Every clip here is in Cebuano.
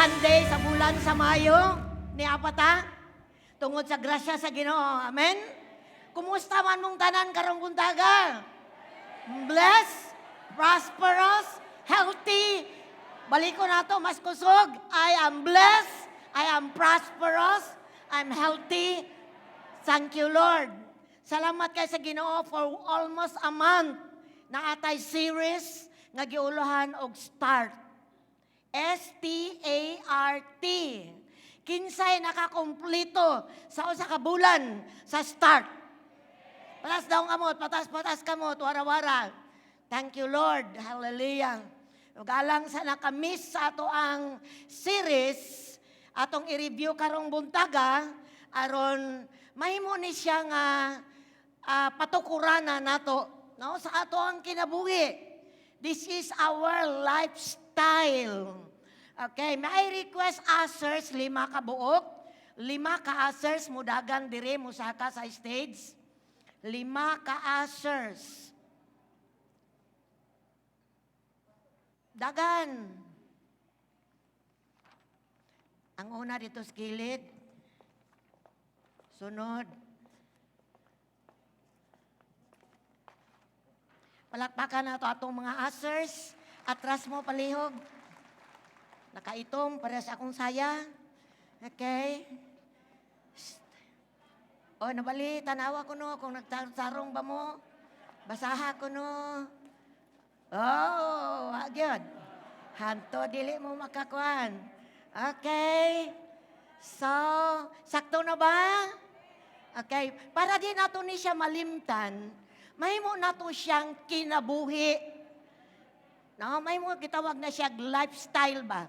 Sunday sa bulan sa Mayo, ni apata, tungod sa grasya sa Ginoo. Amen? Kumusta man mong tanan karong buntaga? Blessed, prosperous, healthy. Baliko nato, mas kusog. I am blessed, I am prosperous, I'm healthy. Thank you, Lord. Salamat kay sa Ginoo for almost a month na atay series nga giuluhan og START. START. Kinsay nakakomplito sa usa ka bulan sa START? Patas daw kamot, patas patas kamot, wara-wara. Thank you, Lord. Hallelujah. Ug alang sa nakamiss sa ato ang series, atong i-review karong buntaga aron mahimo ni siya nga patukurana nato, no, sa ato ang kinabuhi. This is our lifestyle. Okay, may I request ushers, lima ka buok. Lima ka ushers mudagan dire, musaka sa stage. Lima ka ushers. Dagan. Ang una dito sa kilid. Sunod. Palakpakan na to atong mga ushers. Atras mo, palihog. Nakaitom para sa akong saya. Okay. Shh. Oh, nabali, tanawa ko no, kung nagtarong ba mo. Basaha ko no. Oh, magyod. Hanto, dili mo makakuan. Okay. So, sakto na ba? Okay. Para di nato ni siya malimtan, mahimo nato siyang kinabuhi. No, mahimo gitawag na siya lifestyle ba?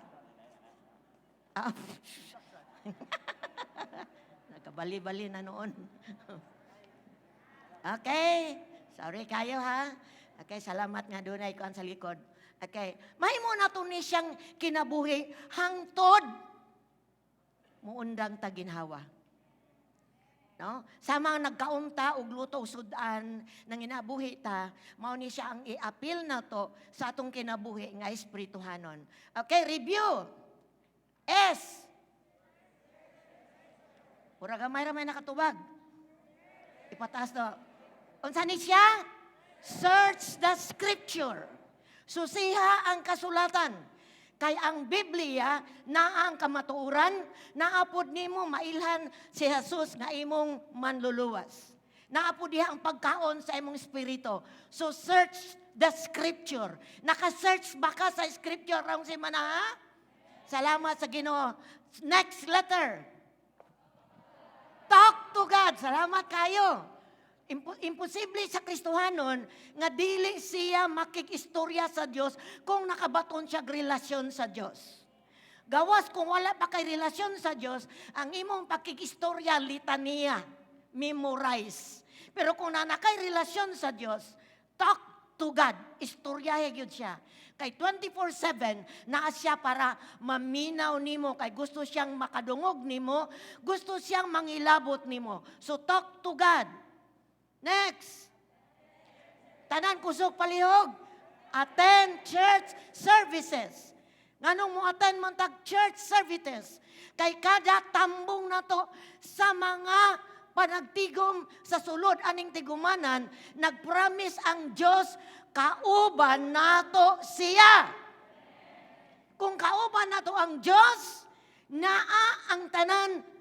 Ah. Nagkabali-bali na noon. Okay. Sorry kayo ha. Okay, salamat nga dunay kuan sa likod. Okay. Mahimo nato ni siyang kinabuhi hangtod muundang taginhawa. No? Sa mga nagkaunta og luto og sudan nang inabuhi ta, mao ni siya ang i-appeal nato sa atong kinabuhi nga espirituhanon. Okay, review. S. Pura gamay ra may nakatubag. Ipataas to. Unsa ni siya? Search the scripture. Susiha ang kasulatan. Kay ang Biblia naa ang kamatuoran, naapod nimo mailhan si Jesus nga imong manluluwas. Naapod diha ang pagkaon sa imong espiritu. So search the scripture. Naka-search ba ka sa scripture rong si ha? Salamat sa Ginoo. Next letter. Talk to God. Salamat kayo. Imposible sa Kristohanon nga dili siya makikistorya sa Dios kung nakabaton siya relasyon sa Dios. Gawas kung wala pa kay relasyon sa Dios, ang imong pakikistorya litaniya, memorize. Pero kung naa na kay relasyon sa Dios, talk to God, istoryahe gyud siya. Kay 24/7 naa siya para maminaw nimo, kay gusto siyang makadungog nimo, gusto siyang mangilabot nimo. So talk to God. Next. Tanan kusog, palihog. Attend church services. Nganong mo attend man tag church services? Kay kada tambong nato sa mga panagtigom sa sulod aning tigumanan, nagpromise ang Dios kauban nato siya. Kung kauban nato ang Dios, naa ang tanan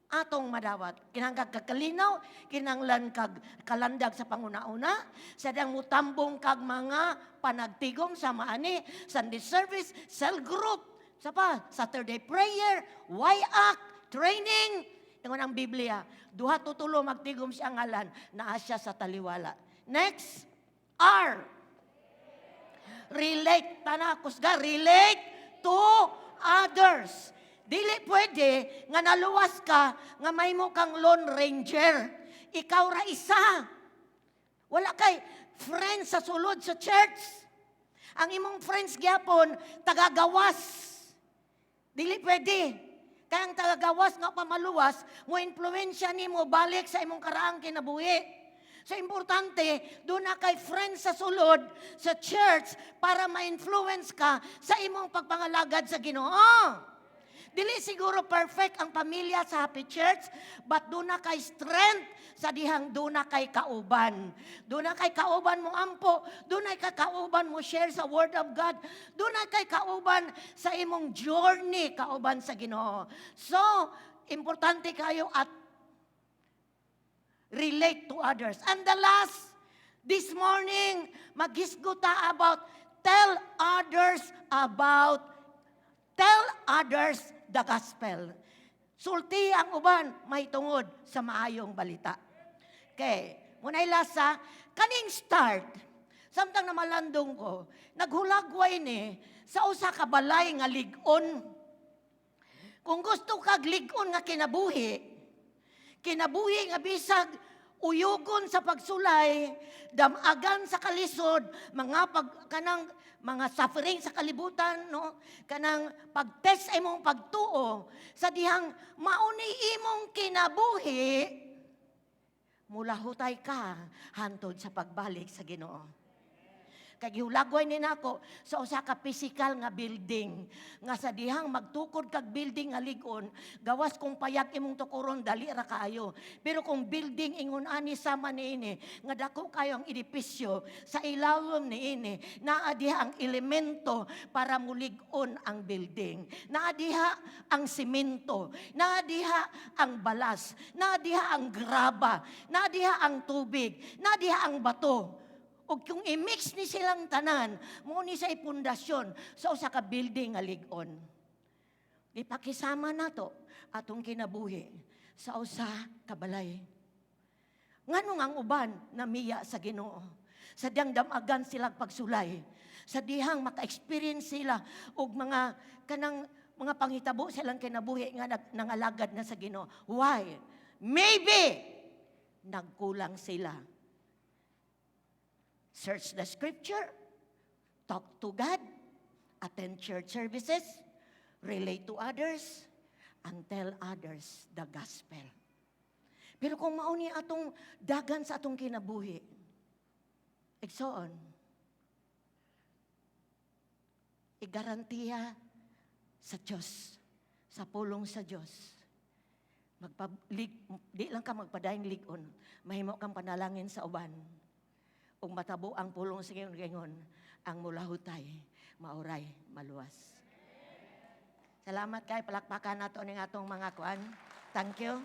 atong madawat. Kinahanglan kag kalinaw, kinahanglan kag kalandag sa panguna-una, sadang mutambong kag mga panagtigom sa maani, Sunday service, cell group, sa pa, Saturday prayer, YAC, training. Ingon ang Biblia, duha tutulo magtigom siya ngalan, naa siya sa taliwala. Next, R. Relate, tana kusga, relate to others. Dili pwede nga naluwas ka nga mahimo kang lone ranger. Ikaw ra isa. Wala kay friends sa sulod sa church. Ang imong friends gyapon tagagawas. Dili pwede. Kaya ang tagagawas nga pamaluwas, mo influensya nimo balik sa imong karaang kinabuhi. So importante, duna kay friends sa sulod sa church para ma-influence ka sa imong pagpangalagad sa Ginoo. Dili siguro perfect ang pamilya sa Happy Church, but duna kay strength sa dihang duna kay kauban. Duna kay kauban mo ampo, duna kay kauban mo share sa Word of God, duna kay kauban sa imong journey kauban sa Ginoo. So, importante kayo at relate to others. And the last, this morning, maghisgot ta about tell others the gospel. Sulti ang uban may tungod sa maayong balita. Okay, muna'y last sa kaning start. Samtang namalandong ko, naghulagway ni sa usa ka balay nga lig-on. Kung gusto kag lig-on nga kinabuhi, kinabuhi nga bisag uyugon sa pagsulay, damagan sa kalisod, mga pag kanang mga suffering sa kalibutan, no? Kanang pagtest sa imong pagtuo sa dihang mauni imong kinabuhi, mulahutay ka hantod sa pagbalik sa Ginoo. Kay gihulagway ni nako sa usa ka physical nga building nga sa dihang magtukod kag building nga lig-on, gawas kung payag imong tukuron, dali ra kaayo. Pero kung building ingon ani sama niini nga dako kayo ang edipisyo, sa ilawom niini naa diha ang elemento para mulig-on ang building, naa diha ang simento, naa diha ang balas, naa diha ang graba, naa diha ang tubig, naa diha ang bato. Ug kung i-mix ni silang tanan, mo ni sa ipundasyon sa usa ka building nga lig-on. Ipakisama nato atong kinabuhi sa usa ka balay. Nganong ang uban namiya sa Ginoo? Sa dihang damagan sila pagsulay. Sa dihang maka-experience sila og mga kanang mga panghitabo sa ilang kinabuhi nga nangalagad na sa Ginoo. Why? Maybe nagkulang sila. Search the scripture, talk to God, attend church services, relate to others, and tell others the gospel. Pero kung mauni atong dagan sa atong kinabuhi, igsoon, igarantiya sa Diyos, sa pulong sa Diyos, di lang ka magpadayong lig-on, mahimo kang panalangin sa uban. Ug matabo ang pulong sa Ginoo gayon, ang mulahutay, mauray, maluwas. Salamat kay palakpakan nato ning atong mga kuan. Thank you.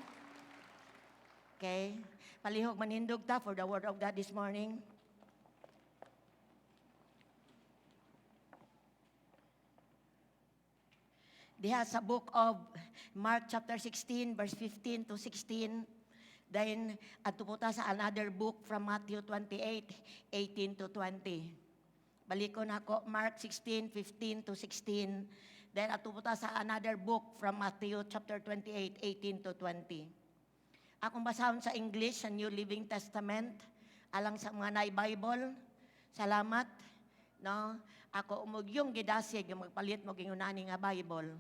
Okay. Palihog manindog ta for the word of God this morning. Diha sa book of Mark chapter 16 verse 15 to 16. Then adto po ta sa another book from Matthew 28, 18 to 20. Balikon ako Mark 16, 15 to 16. Then adto po ta sa another book from Matthew chapter 28, 18 to 20. Akong basahon sa English, sa New Living Testament, alang sa mga nay Bible. Salamat. No? Ako umug yung gidasig, yung magpalit mo gingunani nga Bible.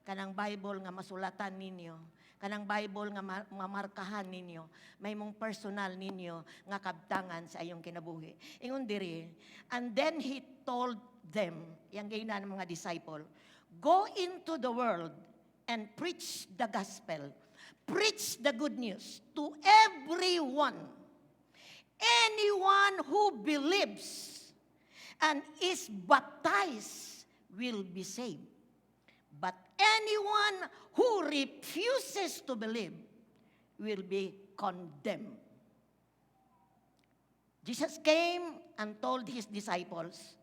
Kanang Bible nga masulatan ninyo. Kanang Bible nga mamarkahan ninyo. May mong personal ninyo nga kabtangan sa iyong kinabuhi. Ingon diri, and then he told them, yang gina ng mga disciple, "Go into the world and preach the gospel. Preach the good news to everyone. Anyone who believes and is baptized will be saved. But anyone who refuses to believe will be condemned." Jesus came and told his disciples,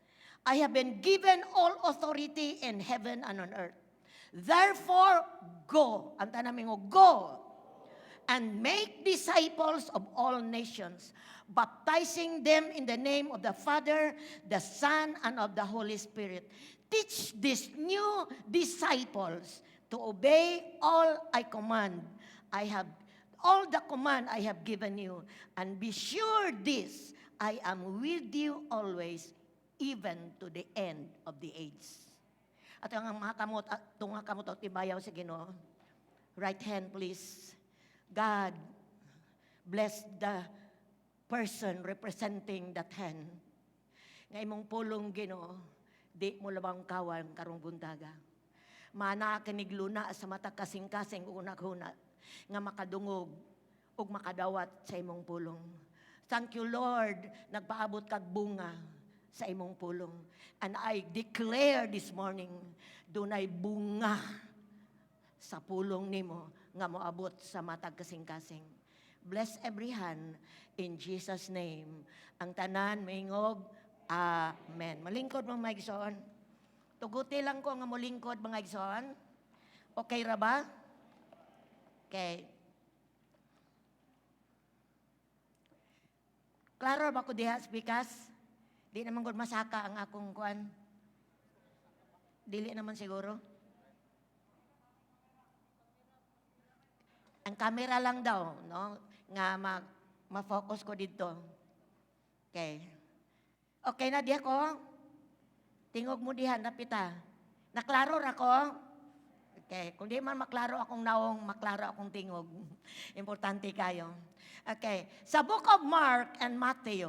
"I have been given all authority in heaven and on earth. Therefore, go." Ang tanan mo, "Go." "And make disciples of all nations, baptizing them in the name of the Father, the Son, and of the Holy Spirit. Teach these new disciples to obey all I command. I have all the command I have given you. And be sure this, I am with you always, even to the end of the age." At ang mga kamot, at tunga kamot at ibayaw sa Ginoo. Right hand, please. God, bless the person representing that hand. Nga imong pulong, Ginoo, di mo labang kawan karong buntaga. Mana kinig luna sa matag kasing-kasing ug hunahuna nga makadungog ug makadawat sa imong pulong. Thank you, Lord, nagpaabot kag bunga sa imong pulong. And I declare this morning, dunay bunga sa pulong nimo nga moabot sa matag kasing-kasing. Bless every hand in Jesus' name. Ang tanan maingog, Amen. Malingkod, mga igsoon. Tuguti lang ko nga molingkod, mga igsoon. Okay ra ba? Okay. Klaro ba ko diha, speakers? Di naman gud masaka ang akong kuan. Dili naman siguro. Ang camera lang daw, no? Nga ma-focus ko dito. Okay. Okay na diha ko? Tingog mo diha, napita. Naklaro ra ko? Okay. Kung di man maklaro akong naong, maklaro akong tingog. Importante kayo. Okay. Sa Book of Mark and Matthew,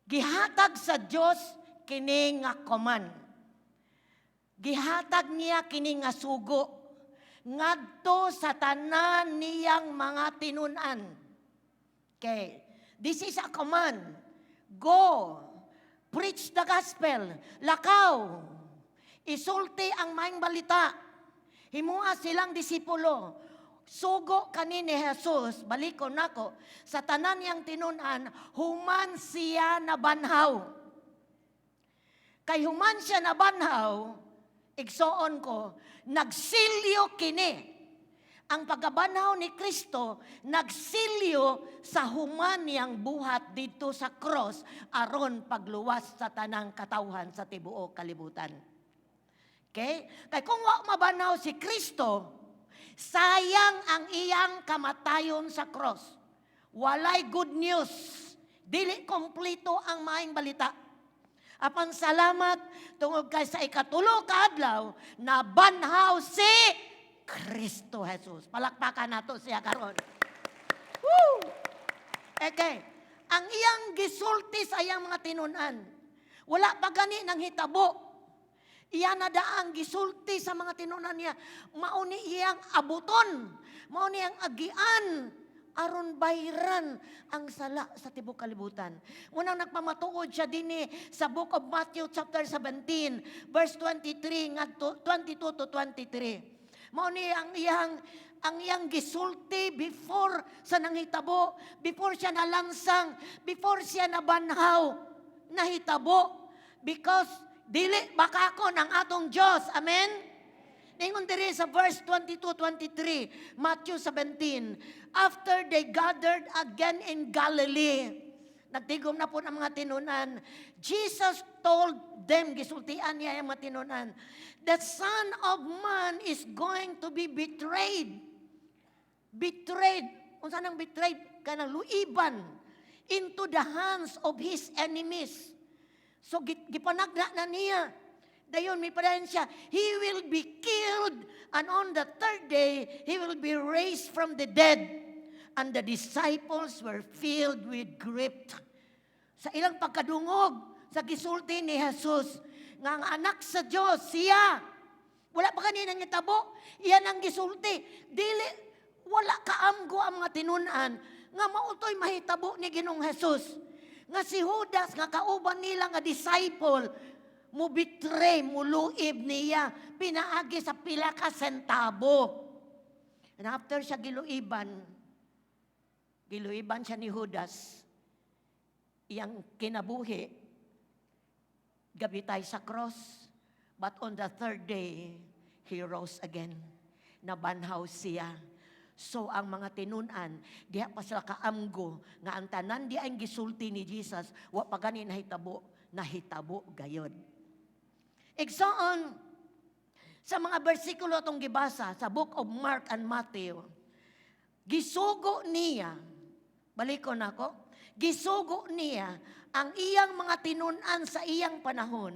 gihatag sa Dios kini nga command. Gihatag niya kini nga sugo ngadto sa tanan niyang mga tinun-an. Okay. This is a command. Go. Preach the gospel. Lakaw. Isulti ang maayong balita. Himua silang disipulo. Sugo kani ni Jesus, balikon nako, sa tanan niyang tinun-an, human siya nabanhaw. Kay human siya nabanhaw, igsoon ko, nagsilyo kini. Ang pagkabanhaw ni Kristo, nagsilyo sa human niyang buhat dito sa cross, aron pagluwas sa tanang katawhan sa tibuok kalibutan. Okay? Kay kung wa mabanhaw si Kristo, sayang ang iyang kamatayon sa cross. Walay good news. Dili kompleto ang maayong balita. Apan salamat tungod kay sa ikatulo ka adlaw nabanhaw si Kristo Jesus. Palakpakan nato siya karon. Woo! Okay. Ang iyang gisulti sa iyang mga tinun-an, wala pa gani nang hitabo. Iya na daang gisulti sa mga tinun-an niya. Mao ni iyang abuton. Mao ni iyang agian aron bayran ang sala sa tibuok kalibutan. Unang nagpamatuod siya dinhi sa Book of Matthew chapter 17 verse 23 ngadto 22 to 23. Mao ni ang iyang gisulti before sa nanghitabo, before siya nalansang, before siya nabanhaw, nahitabo, because dili bakakon ang atong Dios. Amen. Ningon diri sa verse 22-23, Matthew 17, after they gathered again in Galilee, nagtigom na po ang mga tinunan, Jesus told them, gisultian niya ang mga tinunan, "The Son of Man is going to be betrayed." Betrayed. Unsa nang betrayed? Kanang luiban into the hands of his enemies. So gipanagna na niya. Dayon may padayon siya, he will be killed and on the third day, he will be raised from the dead. And the disciples were filled with grief. Sa ilang pagkadungog sa gisulti ni Jesus, nga ang anak sa Dios siya. Wala pa gani nangitabo, iyan ang gisulti. Dili, wala kaamgo ang mga tinunan nga mao to'y mahitabo ni Ginoong Jesus. Nga si Judas, nga kauban nila nga disciple, mo betray, muluib niya, pinaagi sa pila ka sentabo. And after siya giluiban, giluiban siya ni Judas, iyang kinabuhi, gabitay sa cross, but on the third day, he rose again. Nabanhaw siya. So ang mga tinunan, diha pa sila kaamgo, nga ang tanan di ang gisulti ni Jesus, wa pa gani nahitabo, nahitabo gayod. Igsoon, sa mga bersikulo atong gibasa sa Book of Mark and Matthew, gisugo niya, balikon ako, gisugo niya ang iyang mga tinunan sa iyang panahon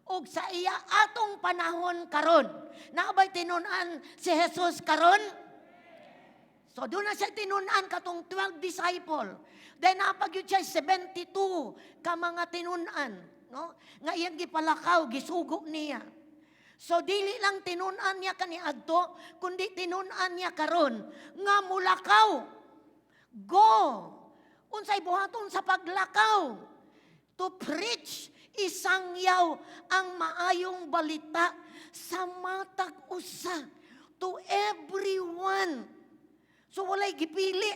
ug sa iya atong panahon karon. Naa bay tinunan si Jesus karon? So doon na siya tinunan katong 12 disciple. Then naa pa gyud siya 72 ka mga tinunan, no? Nga iyang gipalakaw, gisugo niya. So dili lang tinun-an niya kaniadto, kundi tinun-an niya karon nga mulakaw. Go. Unsay buhaton sa paglakaw? To preach, isangyaw ang maayong balita sa matag usa, to everyone. So walay gipili.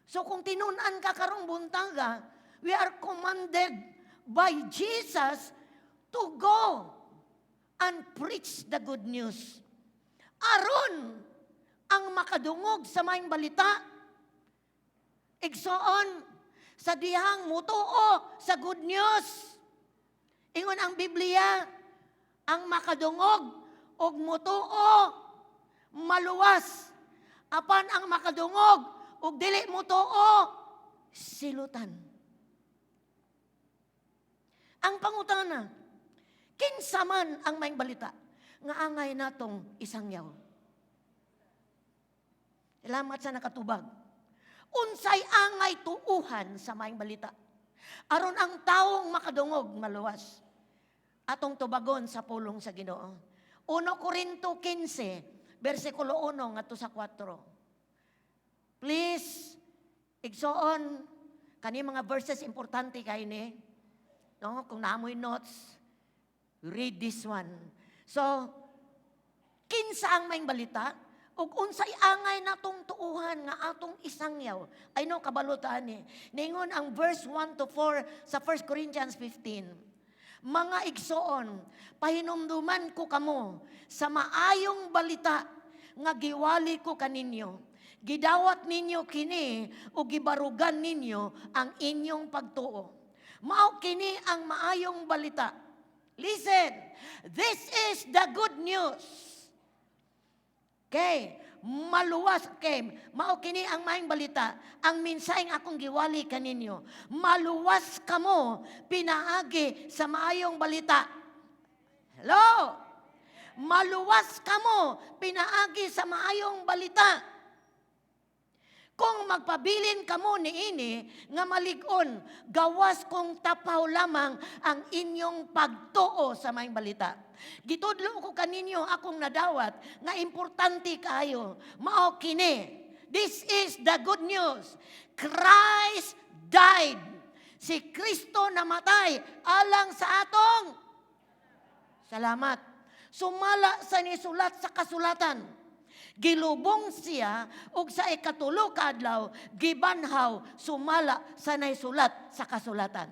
So kung tinun-an ka karong buntaga, we are commanded by Jesus to go and preach the good news. Aron ang makadungog sa maayong balita, igsoon, sa dihang mutuo sa good news. Ingon ang Biblia, ang makadungog og mutuo maluwas. Apan ang makadungog og dili mutuo, silutan. Ang pangutana, kinsa man ang maayong balita nga angay natong isangyaw? Salamat sa nakatubag. Unsay angay tuuhan sa maayong balita aron ang taong makadungog maluwas? Atong tubagon sa pulong sa Ginoo. 1 Corinto 15, versikulo 1 ngadto sa 4. Please, igsoon, kani mga verses importante kay ni. No, kung naa moy notes, read this one. So, kinsa ang maayong balita ug unsay angay natong tuuhan nga atong isangyaw? I know kabalo ta ani. Ningon ang verse 1 to 4 sa 1 Corinthians 15. "Mga igsoon, pahinumduman ko kamo sa maayong balita nga giwali ko kaninyo. Gidawat ninyo kini ug gibarugan ninyo ang inyong pagtuo. Mao kini ang maayong balita." Listen, this is the good news. Okay, maluwas. Okay, mao kini ang maayong balita. Ang mensaheng akong giwali kaninyo. Maluwas kamo pinaagi sa maayong balita. Hello? Maluwas kamo pinaagi sa maayong balita. Kung magpabilin kamo niini nga malig-on, gawas kung tapaw lamang ang inyong pagtuo sa maayong balita. Gitudlo ko kaninyo akong nadawat nga importante kayo. Mao kini. This is the good news. Christ died. Si Kristo namatay alang sa atong. Salamat. Sumala sa nisulat sa kasulatan. Gilubong siya ug sa ikatulo ka adlaw gibanhaw sumala sa naisulat sa kasulatan.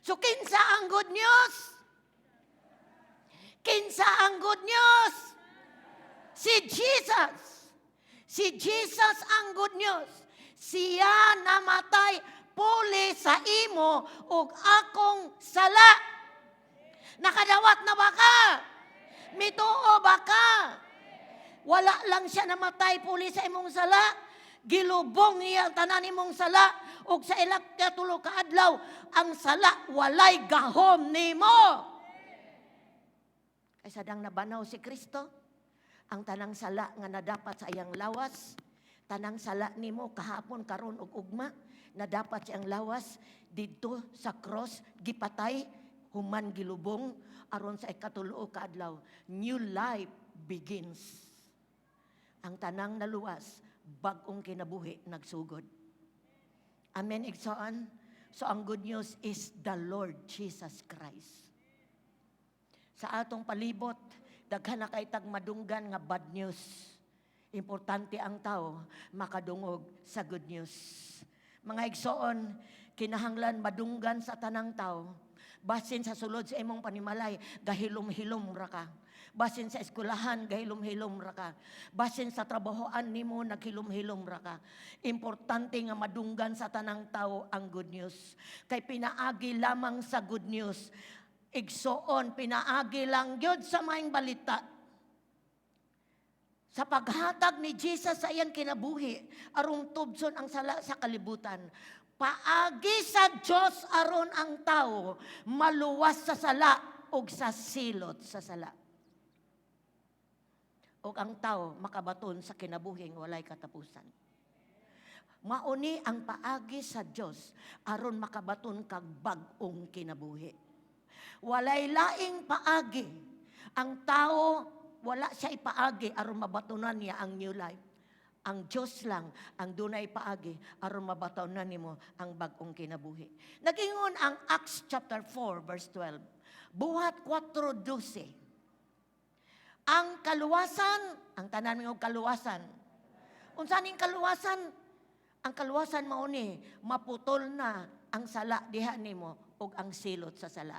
So kinsa ang good news? Kinsa ang good news? Si Jesus. Si Jesus ang good news. Siya namatay puli sa imo ug akong sala. Nakadawat na ba ka? Mituo ba ka? Wala lang siya namatay puli sa imong sala. Gilubong niya ang tanan imong sala ug sa ikatulo ka adlaw ang sala walay gahom nimo. Kay sadang nabanhaw si Kristo, ang tanang sala nga nadapat sa iyang lawas, tanang sala nimo kahapon, karon ug ugma, nadapat sa iyang lawas didto sa cross, gipatay, human gilubong aron sa ikatulo ka adlaw, new life begins. Ang tanang naluwas, bag-ong kinabuhi nagsugod. Amen, igsoon? So ang good news is the Lord Jesus Christ. Sa atong palibot, daghan na kay tag madunggan nga bad news. Importante ang tao makadungog sa good news. Mga igsoon, kinahanglan madunggan sa tanang tao. Basin sa sulod sa imong panimalay, gahilom-hilom ra ka. Basin sa eskwelahan, gahilom-hilom ra ka. Basin sa trabahoan nimo, naghilom-hilom ra ka. Importante nga madunggan sa tanang tao ang good news. Kay pinaagi lamang sa good news, igsoon, pinaagi lang gyud sa maayong balita. Sa paghatag ni Jesus sa iyang kinabuhi, aron tubson ang sala sa kalibutan. Paagi sa Diyos aron ang tao maluwas sa sala ug sa silot sa sala. Ug ang tao makabaton sa kinabuhing walay katapusan. Mauni ang paagi sa Dios aron makabaton kag bag-ong kinabuhi. Walay laing paagi Ang tao, wala siya ipaagi aron mabatunan niya ang new life. Ang Diyos lang ang dunay paagi aron mabatunan nimo ang bag-ong kinabuhi. Nagingon ang Acts chapter 4 verse 12. Buhat 4:12. Ang kaluwasan, ang tanan mo, kaluwasan. Unsa ning kaluwasan? Ang kaluwasan mao ni maputol na ang sala diha nimo ug ang silot sa sala.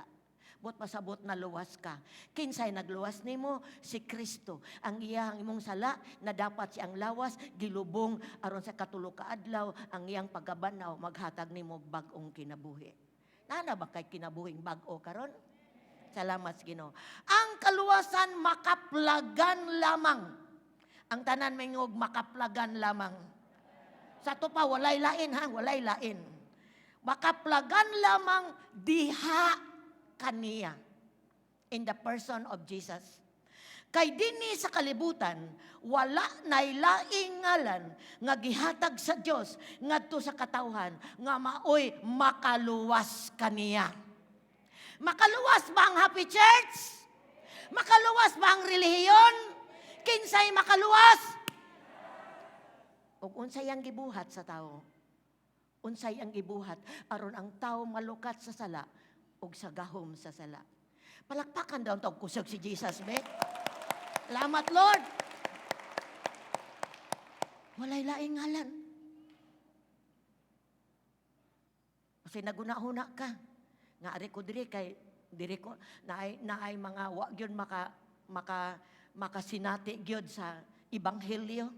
Buot pasabot na luwas ka. Kinsay nagluwas nimo? Si Kristo. Ang iyang imong sala na dapat siyang lawas gilubong aron sa 3 ka adlaw ang iyang pagkabanhaw maghatag nimo og bag-ong kinabuhi. Naa ba kay kinabuhing bag-o karon? Salamat sa Ginoo. Ang kaluwasan makaplagan lamang. Ang tanan mingog, makaplagan lamang. Sa to pa, walay lain ha, walay lain. Makaplagan lamang diha kaniya. In the person of Jesus. Kay dinhi sa kalibutan, wala nay laing ngalan nga gihatag sa Dios ngadto sa katawhan nga maoy makaluwas kaniya. Makaluwas ba ang Happy Church? Makaluwas ba ang relihiyon? Kinsay makaluwas? Ug unsay ang gibuhat sa tao? Unsay ang gibuhat aron ang tao malukat sa sala ug sa gahom sa sala? Palakpakan daw tog kusog si Jesus, be. Salamat, Lord. Walay laing ngalan. Kasi naguna-huna ka. Nga ari ko diri kay diri ko naay naay mga wa gyud maka maka makasinati gyud sa ebanghelyo.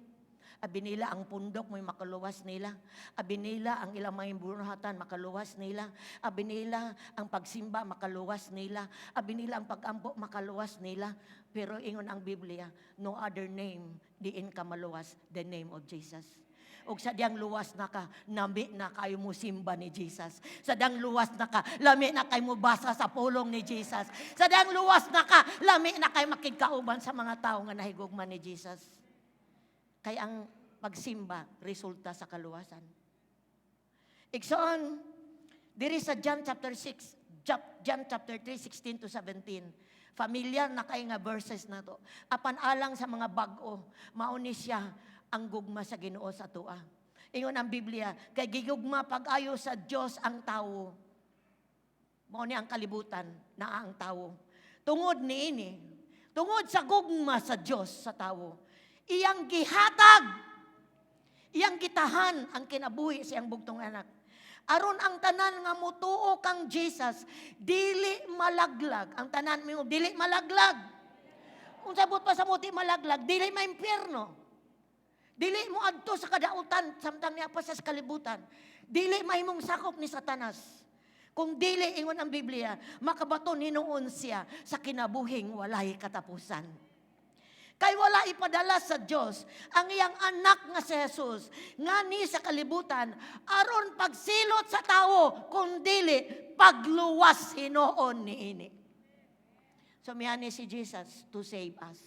Abi nila ang pundok mo'y makaluwas nila. Abi nila ang ilang mga buhatan makaluwas nila. Abi nila ang pagsimba makaluwas nila. Abi nila ang pagampo makaluwas nila. Pero ingon ang Biblia, no other name diin ka maluwas, the name of Jesus. Og sa diyang luwas na ka, lami na kayo mo simba ni Jesus. Sa diyang luwas na ka, lami na kayo mo basa sa pulong ni Jesus. Sa diyang luwas na ka, lami na kayo makigkauban sa mga tao nga nahigugma ni Jesus. Kay ang pagsimba, resulta sa kaluwasan. Igsoon, diri sa John chapter 6, John chapter 3, 16 to 17, familiar na kay nga verses na to. Apan alang sa mga bag-o, mao ni siya ang gugma sa Ginoo sa atoa. Ingon ang Biblia, kay gigugma pag-ayo sa Dios ang tawo. Mao ni ang kalibutan naa ang tawo. Tungod niini, tungod sa gugma sa Dios sa tawo, iyang gihatag, iyang gitahan ang kinabuhi sa iyang bugtong anak. Aron ang tanan nga mutuo kang Jesus, dili malaglag. Ang tanan mo, dili malaglag. Unsa buot pa sa muti malaglag, dili maimpyerno. Dili mo adto sa kadautan samtang niya pa sa kalibutan. Dili mahimong sakop ni Satanas. Kung dili, ingon ang Biblia, makabaton hinuon siya sa kinabuhing walay katapusan. Kay wala ipadala sa Dios ang iyang anak nga si Jesus ngani sa kalibutan aron pagsilot sa tawo, kundili pagluwas hinuon niini. So miani si Jesus to save us.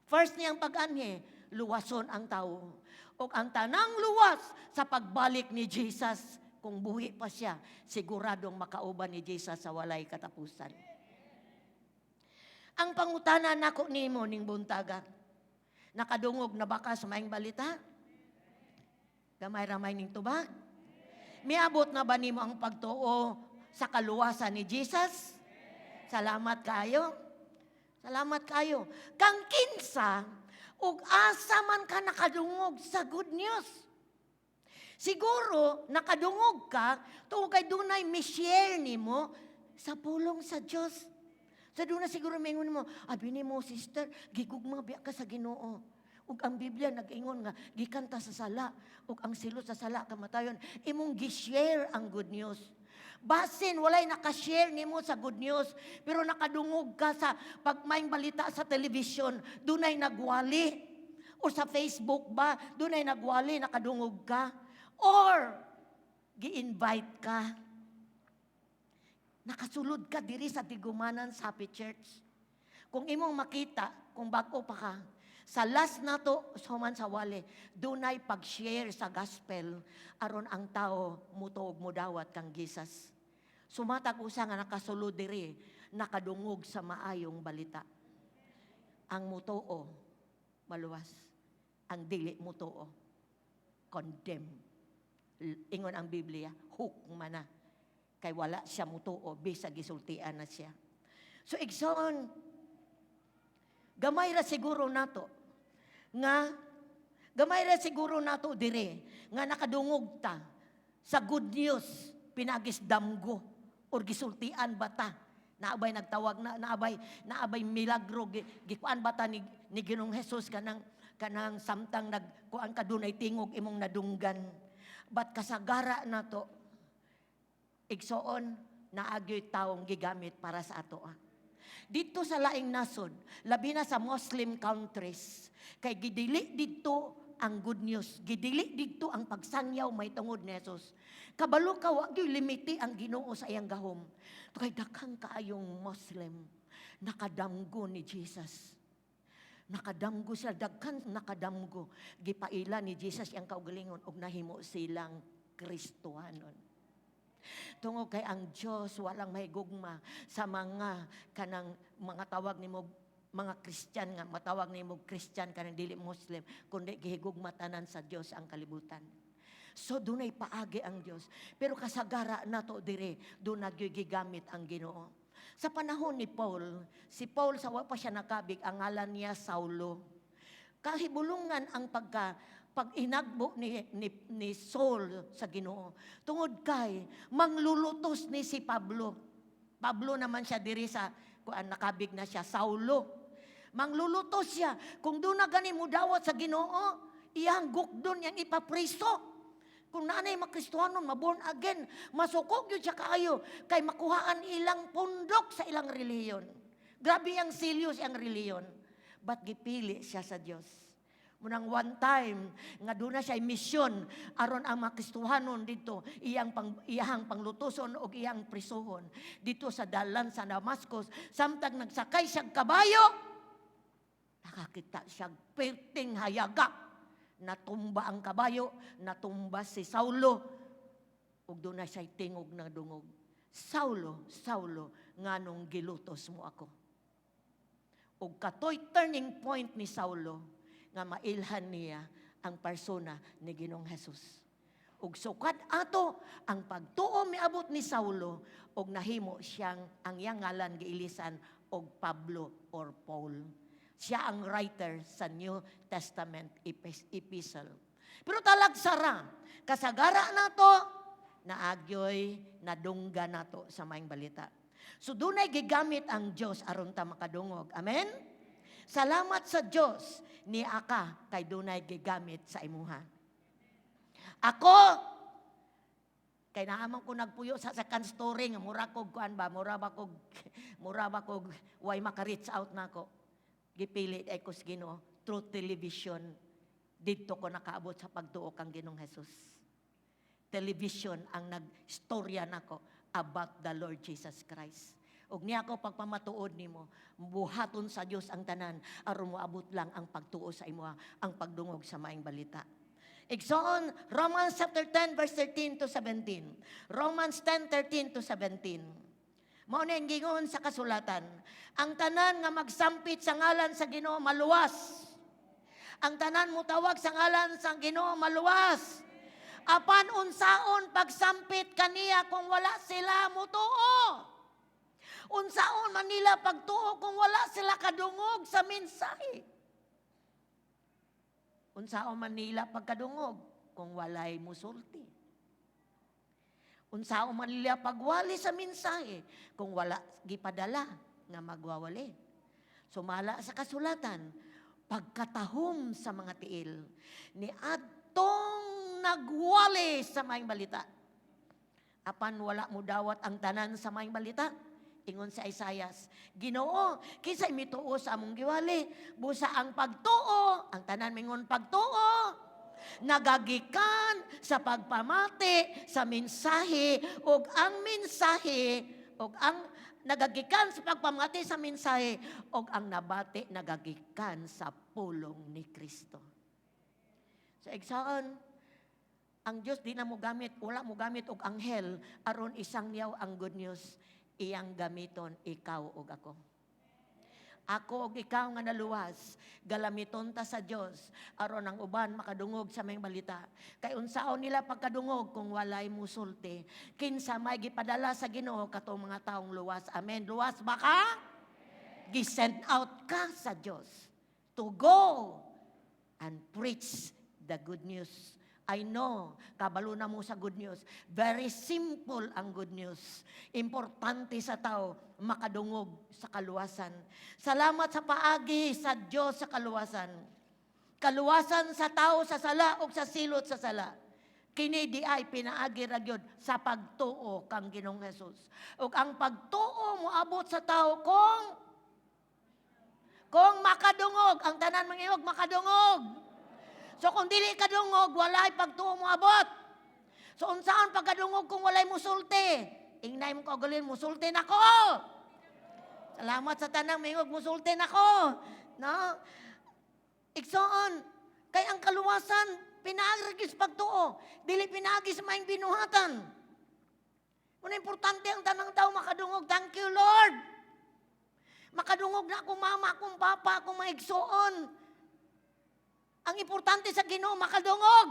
First niyang pag-anhi, luwason ang tao. O ang tanang luwas sa pagbalik ni Jesus, kung buhi pa siya, siguradong makauban ni Jesus sa walay katapusan. Ang pangutana nako nimo ning buntaga, nakadungog na ba ka sa maayong balita? Gamay ramay ning tubag? Miabot na ba nimo ang pagtuo sa kaluwasan ni Jesus? Salamat kayo. Salamat kayo. Kang kinsa, ug asa man ka nakadungog sa good news. Siguro, nakadungog ka tungod kay dunay mi-share nimo sa pulong sa Dios. Sa doon na siguro maingon mo, abi nimo, sister, gigugma biya ka sa Ginoo. Ug ang Biblia nag-ingon nga gikan ta sa sala ug ang silot sa sala kamatayon. Imong gi-share ang good news. Basin walay naka-share nimo sa good news, pero nakadungog ka sa pagmaing balita sa television, dunay nagwali. O sa Facebook ba, dunay nagwali, nakadungog ka. Or gi-invite ka. Nakasulod ka diri sa tigumanan sa Happy Church. Kung imong makita, kung bag-o pa ka, sa last nato, human sa wali, dunay pag-share sa gospel aron ang tao mutuog, mudawat kang Jesus. Sumatag usa nga nakasulod diri, Nakadungog sa maayong balita. Ang mutuo, maluwas. Ang dili mutuo, condemn. Ingon ang Biblia, hukman na. Kay wala siya mutuo, bisag gisultian na siya. So igsoon, gamay ra siguro nato dire nga nakadungog ta sa good news pinaagis damgo or gisultian bata, naabay nagtawag na, naabay milagro, gikuan bata ni Ginoong Hesus, kanang samtang nagkuan ka, dunay tingog imong nadunggan. But kasagara nato, igsoon, naagyoy tawong gigamit para sa ato ah. Dito sa laing nasod, labi na sa Muslim countries, kay gidili dito ang good news, gidili dito ang pagsangyaw may tungod ni Jesus. Kabalo ka, wa gyud limite ang Ginoo sa iyang gahom. Kay daghang kaayong Muslim nakadamgo ni Jesus. Nakadamgo sila, daghan nakadamgo. Gipaila ni Jesus iyang kaugalingon ug nahimo silang Kristohanon. Tungod kay ang Diyos walang mahigugma sa mga kanang mga tawag nimo mga Christian, nga matawag nimo Christian, kanang dili Muslim, kundi gihigugma tanan sa Dios ang kalibutan. So dunay paagi ang Dios. Pero kasagara nato dire, duna gyud gigamit ang Ginoo. Sa panahon ni Paul, si Paul sa wa pa siya nakabig, ang ngalan niya Saulo. Kahibulungan ang pag-inagbo ni Saul sa Ginoo. Tungod kay manglulutos ni si Pablo. Pablo naman siya diri sa kuan, nakabig na siya Saulo. Manglulutos siya. Kung doon na gani mo dawat sa Ginoo, iyang gukdon, yang ipapriso. Kung naanay makristohanon, maborn again, masuko gyud siya kaayo kay makuhaan ilang pundok sa ilang relihiyon. Grabe ang serious ang relihiyon. But gipili siya sa Dios. Munang one time nga doon na siya misyon aron ang mga Kristohanon dito iyang panglutuson og iyang prisuhon dito sa dalan sa Damascus. Samtang nagsakay siya kabayo, nakakita siya perting hayaga, natumba ang kabayo, natumba si Saulo, ug doon na siya tingog na dungog, "Saulo, Saulo, nganong gilutos mo ako?" Ug katoy turning point ni Saulo nga mailhan niya ang persona ni Ginoong Jesus. Ug sukad ato ang pagtuo miabot ni Saulo ug nahimo siyang, ang iyang ngalan giilisan og Pablo or Paul. Siya ang writer sa New Testament epistle. Pero talagsara, kasagara nato, naagyoy nadungga nato sa maayong balita. So dunay gigamit ang Dios aron ta makadungog. Amen? Salamat sa Dios ni aka kay dunay gigamit sa imuha. Ako kay naaman ko nagpuyo sa second story nga mura kog kuan ba, mura ba kog way maka-reach out nako. Gipili ay ko sa Ginoo through television. Didto ko nakaabot sa pagtuo kang Ginoong Jesus. Television ang nagstorya nako about the Lord Jesus Christ. Ug niya ako pagpamatuod nimo, buhaton sa Dios ang tanan aron moabot lang ang pagtuo sa imoha, ang pagdungog sa maayong balita. Igsoon, Romans chapter 10 verse 13 to 17. Romans 10, 13 to 17. Mao na ang gingon sa kasulatan. Ang tanan nga magsampit sa ngalan sa Ginoo maluwas. Ang tanan mo tawag sa ngalan sa Ginoo maluwas. Apan unsaon pagsampit kaniya kung wala sila mutuo? Unsaon man nila pagtuo kung wala sila kadungog sa mensahe? Unsaon man nila pagkadungog kung walay musulti? Unsaon man nila pagwali sa mensahe kung wala gipadala nga magwawali? Sumala sa kasulatan, pagkatahom sa mga tiil ni adtong nagwali sa maayong balita. Apan wala mo dawat ang tanan sa maayong balita. Ingon sa Isayas, "Ginoo, kinsay mituo sa among giwali?" Busa ang pagtuo, ang tanan mingon, "Pagtuo," nagagikan sa pagpamati sa mensahe, ug ang mensahe ug ang nagagikan sa pagpamati sa mensahe, ug ang nabati nagagikan sa pulong ni Kristo. Sa igsoon, ang Dios di na mo gamit, wala mo gamit og anghel aron isangyaw ang good news. Iyang gamiton ikaw ug ako. Ako ug ikaw nga naluwas, galamiton ta sa Dios aron ang uban makadungog sa maayong balita. Kay unsaon nila pagkadungog kung walay musulti? Kinsa may gipadala sa Ginoo katong mga taong luwas? Amen. Luwas ba ka? Gi-send out ka sa Dios to go and preach the good news. I know, kabalo na mo sa good news. Very simple ang good news. Importante sa tao makadungog sa kaluwasan. Salamat sa paagi sa Diyos sa kaluwasan. Kaluwasan sa tao sa sala o sa silot sa sala. Kini di ay pinaagi ra gyud sa pagtuo kang Ginoong Jesus. Ug ang pagtuo moabot sa tao kung makadungog. Ang tanan mangihog, "Makadungog." So kung dili kadungog, walay pagtuo mo abot. So unsaon pagkadungog kung walay musulti? Ingnay mo kaugalin, "Musulti nako." Salamat sa tanang mingog, "Musulti nako." No? Igsoon, kay ang kaluwasan pinaagi sa pagtuo, dili pinaagi sa maayong binuhatan. Muna importante ang tanang tao makadungog. Thank you, Lord. Makadungog na akong mama, akong papa, akong mga igsoon. Ang importante sa Ginoo makadungog.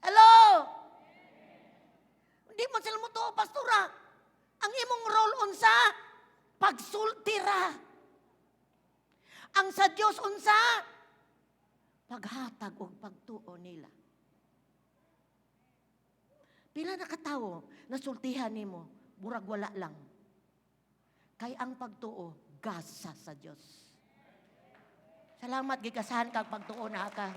Hello? Hindi mo sila mo, pastora. Ang imong role unsa? Pagsulti ra. Ang sa Dios unsa? Paghatag og pagtuo nila. Pila na katawo nasultihan nimo, murag wala lang. Kay ang pagtuo gasa sa Dios. Salamat, gigasahan kag pagtuo na ka.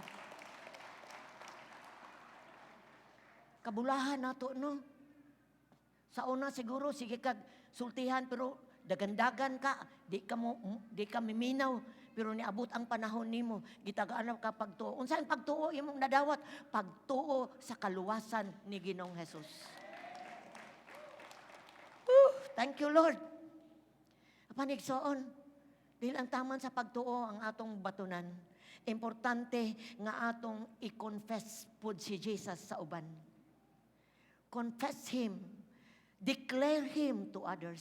Kabulahan nato, no. Sa una siguro sige kag sultihan, pero dagandagan ka, di ka miminaw, pero niabot ang panahon nimo, gitagaan ka pagtuo. Unsa ang pagtuo imong nadawat? Pagtuo sa kaluwasan ni Ginoong Hesus. Whew, thank you, Lord. Apan igsoon, dili ang taman sa pagtuo ang atong batunan. Importante nga atong i-confess pud si Jesus sa uban. Confess Him. Declare Him to others.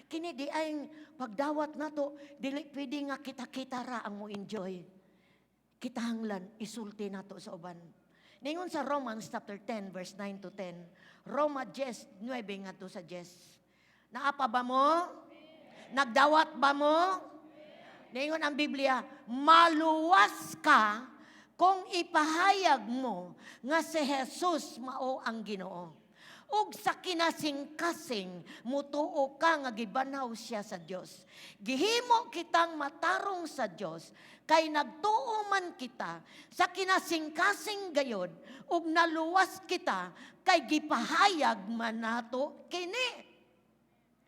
Kini di ay pagdawat nato, dili pwede nga kita-kita ra ang mo enjoy. Kitahanglan isulti nato sa uban. Ningon sa Romans chapter 10 verse 9 to 10. Roma 10, 9 ngadto sa 10. Naa pa ba mo? Nagdawat ba mo? Ningon ang Biblia, maluwas ka kung ipahayag mo nga si Jesus mao ang Ginoo. Ug sa kinasingkasing mutuo ka nga gibanhaw siya sa Dios. Gihimo kitang matarong sa Dios kay nagtuo man kita sa kinasingkasing gayod ug naluwas kita kay gipahayag man nato kini.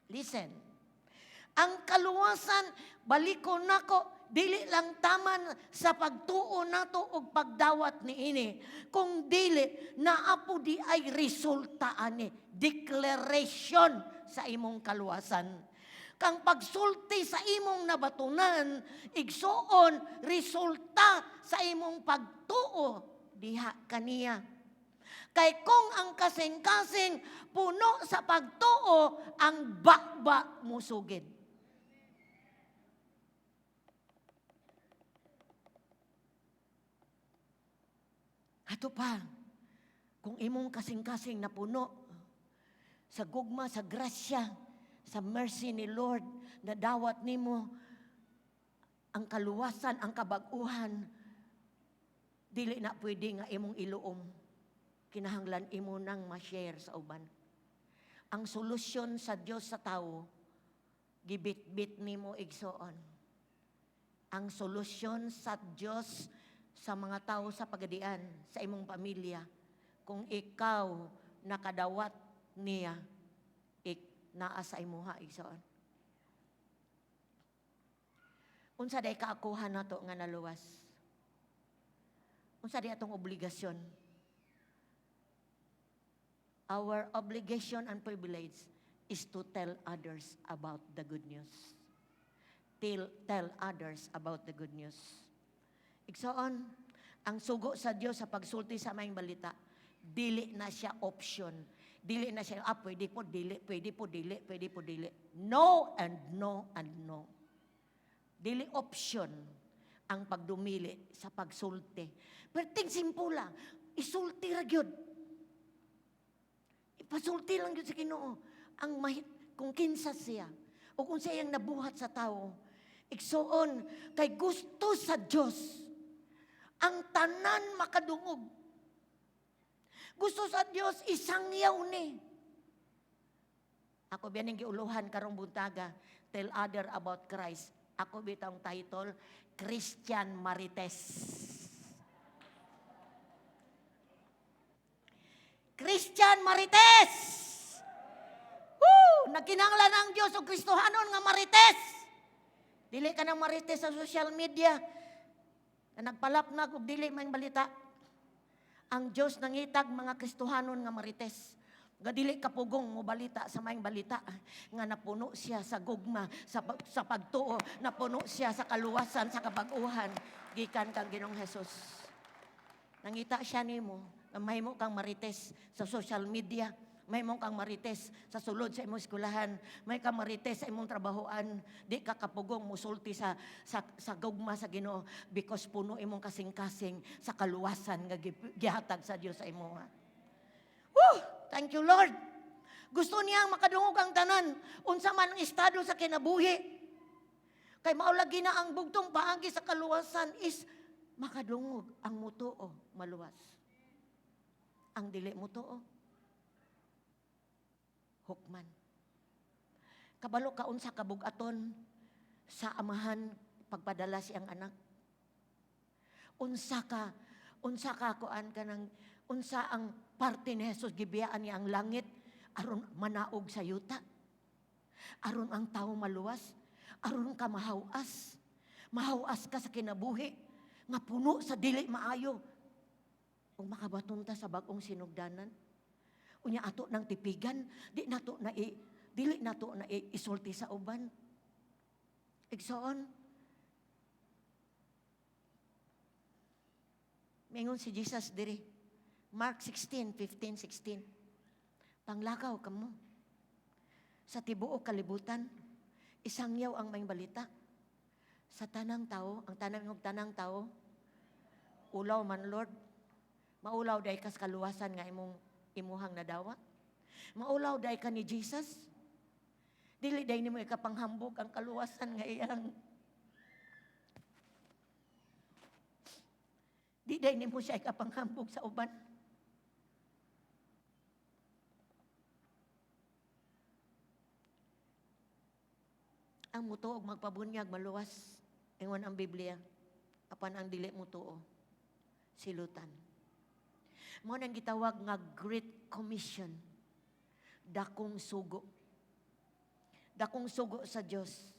Listen. Ang kaluwasan, balikon nako, dili lang taman sa pagtuo nato og pagdawat niini. Kung dili, naa po di ay resulta ani, declaration sa imong kaluwasan. Kang pagsulti sa imong nabatunan, igsuon, resulta sa imong pagtuo diha kaniya. Kay kung ang kasing-kasing puno sa pagtuo, ang baba musugid. Ato pa, kung imong kasing-kasing napuno sa gugma, sa grasya, sa mercy ni Lord, na dawat nimo ang kaluwasan, ang kabag-uhan, dili na pwede nga imong iluom. Kinahanglan imo nang ma-share sa uban. Ang solusyon sa Dios sa tao, gibit-bit nimo, igsoon. Ang solusyon sa Dios sa mga tao sa pagadian, sa imong pamilya, kung ikaw nakadawat niya, naa sa imuha, igsoon. Unsa day kaakuhan nato nga naluwas? Unsa day atong obligasyon? Our obligation and privilege is to tell others about the good news. Tell others about the good news. Igsoon, ang sugo sa Dios sa pagsulti sa maayong balita, dili na siya option. Dili na siya, "Ah, pwede po, dili, pwede po, dili, pwede po, dili." No and no and no. Dili option ang pagdumili sa pagsulti. Perting simple lang. Isulti ra gyud. Ipasulti lang gyud sa Ginoo ang mahit kung kinsa siya o kung siya ang nabuhat sa tao. Igsuon, kay gusto sa Dios ang tanan makadungog. Gusto sa Dios isangyaw ni. Ako biya ning giuluhan karong buntaga, "Tell other about Christ." Ako bitawng title, Christian Marites. Christian Marites! Woo! Nagkinahanglan ang Diyos og Kristohanon nga Marites. Dili ka nang marites sa social media na nagpalapnag og dili may balita. Ang Diyos nangitag mga Kristohanon nga marites. Nga dili kapugong mo balita sa maayong balita nga napuno siya sa gugma, sa pagtuo, napuno siya sa kaluwasan, sa kabag-uhan gikan kang Ginoong Hesus. Nangita siya nimo nga mahimo kang marites sa social media, mahimo kang marites sa sulod sa imong eskwelahan, may kang marites sa imong trabahoan, di ka kapugong musulti sa gugma sa Ginoo because puno imong kasing-kasing sa kaluwasan nga gihatag sa Dios sa imoha. Woo! Thank you, Lord. Gusto niyang makadungog ang tanan unsa man ang estado sa kinabuhi. Kay mao lagi na ang bugtong paagi sa kaluwasan is makadungog ang mutuo, maluwas. Ang dili mutuo, hukman. Kabalo ka unsa kabugaton sa amahan pagpadala siyang anak. Unsa ka kuan kanang unsa ang parte ni Jesus, gibiyaan niya ang langit aron manaog sa yuta. Aron ang tao maluwas, aron ka mahawas. Mahawas ka sa kinabuhi nga puno sa dili maayo. Ug makabaton ta sa bag-ong sinugdanan. Unya ato nang tipigan, di nato na i, dili nato na isulti sa uban. Igsoon, mingon si Jesus diri, Mark 16, 15, 16. "Panglakaw kamo sa tibuok kalibutan, isangyaw ang maayong balita sa tanang tao." Ang tanang og tanang tao. Ulaw man, Lord. Maulaw day kas kaluwasan nga imong imuhang nadawa. Maulaw day ka ni Jesus. Dili day nimo ikapanghambog ang kaluwasan nga iyang. Di day nimo siya ikapanghambog sa uban. Ang mutuo og magpabunyag, maluwas. Ingon ang Biblia. Apan ang dili mutuo, silutan. Mao nang gitawag nga Great Commission. Dakong sugo. Dakong sugo sa Dios.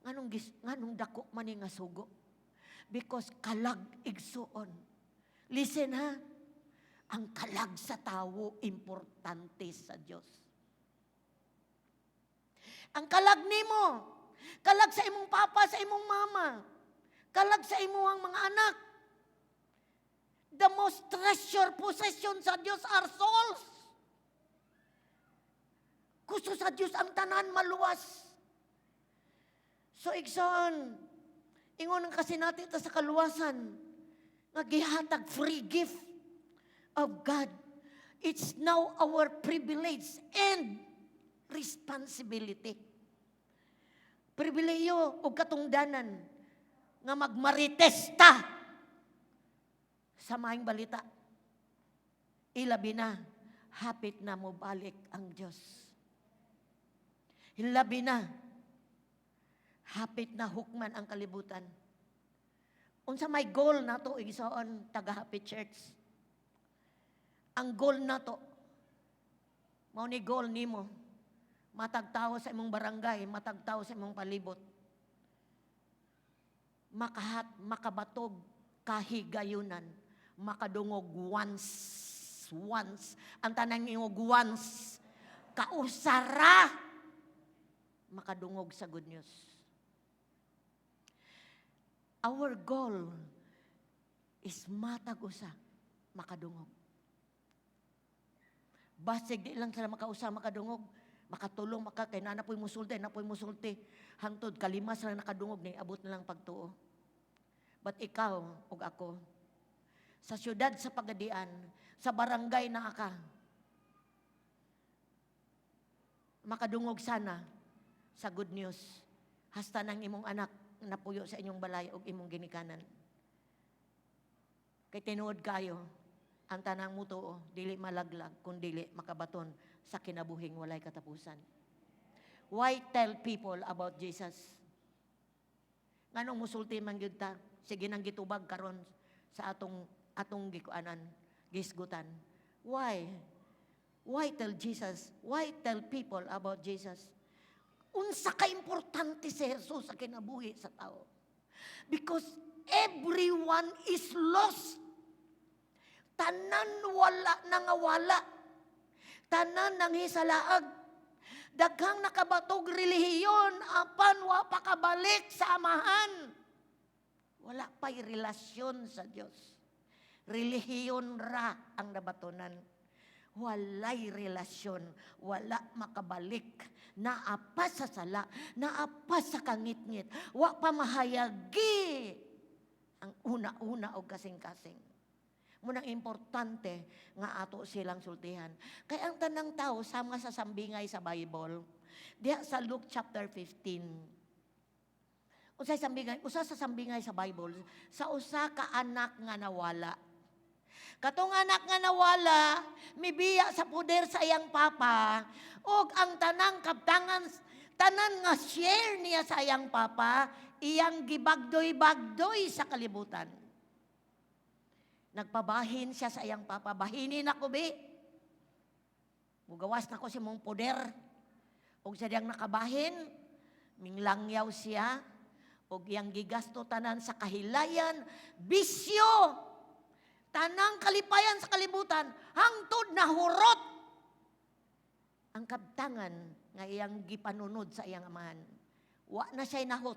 Nganong dako man ni nga sugo? Because kalag, igsuon. Listen ha. Ang kalag sa tawo importante sa Dios. Ang kalag nimo, kalag sa imong papa, sa imong mama, kalag sa imong mga anak. The most treasure possession sa Dios are souls. Gusto sa Dios ang tanan maluwas. So igsoon, ingon ang kasinati ta sa kaluwasan, nga gihatag, free gift of God. It's now our privilege and responsibility. Pribilehiyo o katungdanan nga magmaritesta sa maayong balita. Ilabi na, hapit na mo balik ang Diyos. Ilabi na, hapit na hukman ang kalibutan. Unsa may goal nato, igsoon, taga Happy Church? Ang goal nato, mao ni goal nimo, matag tawo sa imong barangay, matag tawo sa imong palibot, makahat, makabatog kahigayunan, makadungog once, once, ang tanang ingog once, kausara, makadungog sa good news. Our goal is matag usa makadungog. Basig di lang sila makausa makadungog, makatulong maka kay naa po'y musulti, na po'y musulti. Hangtod kalima sila nakadungog ni abot na lang pagtuo. But ikaw ug ako, sa syudad sa Pagadian, sa barangay na ka, makadungog sana sa good news. Hasta nang imong anak napuyo sa inyong balay ug imong ginikanan. Kay tinuod kayo, ang tanang mutuo, dili malaglag, kun dili makabaton sa kinabuhing walay katapusan. Why tell people about Jesus? Nganong musulti man gyud ta? Sige nang gitubag karon sa atong gikuanan, gisgutan. Why? Why tell Jesus? Why tell people about Jesus? Unsa ka importante si Jesus sa kinabuhi sa tao? Because everyone is lost. Tanan wala nangawala. Tanan nanghisalaag. Daghang nakabatog relihiyon apan wa pa kabalik sa Amahan. Wala pa'y relasyon sa Dios. Relihiyon ra ang nabatonan. Walay relasyon, wala makabalik. Naa pa sa sala, naa pa sa kangitngit, wa pa mahayagi ang una-una og kasing-kasing. Munang importante nga ato silang sultihan. Kay ang tanang tao sama sa sambingay sa Bible, diha sa Luke chapter 15. Unsay sambingay? Usa sa sambingay sa Bible, sa usa ka anak nga nawala. Katong anak nga nawala, mibiya sa poder sa iyang papa, ug ang tanang kabtangan, tanan nga share niya sa iyang papa, iyang gibagdoy-bagdoy sa kalibutan. Nagpabahin siya sa iyang papa, "Bahinin ako bi. Mugawas na ko sa imong poder." Ug sa diyang nakabahin, minglangyaw siya, ug iyang gigasto tanan sa kahilayan, bisyo, tanang kalipayan sa kalibutan, hangtod nahurot ang kabtangan nga iyang gipanunod sa iyang amahan. Wa na siya'y nahot.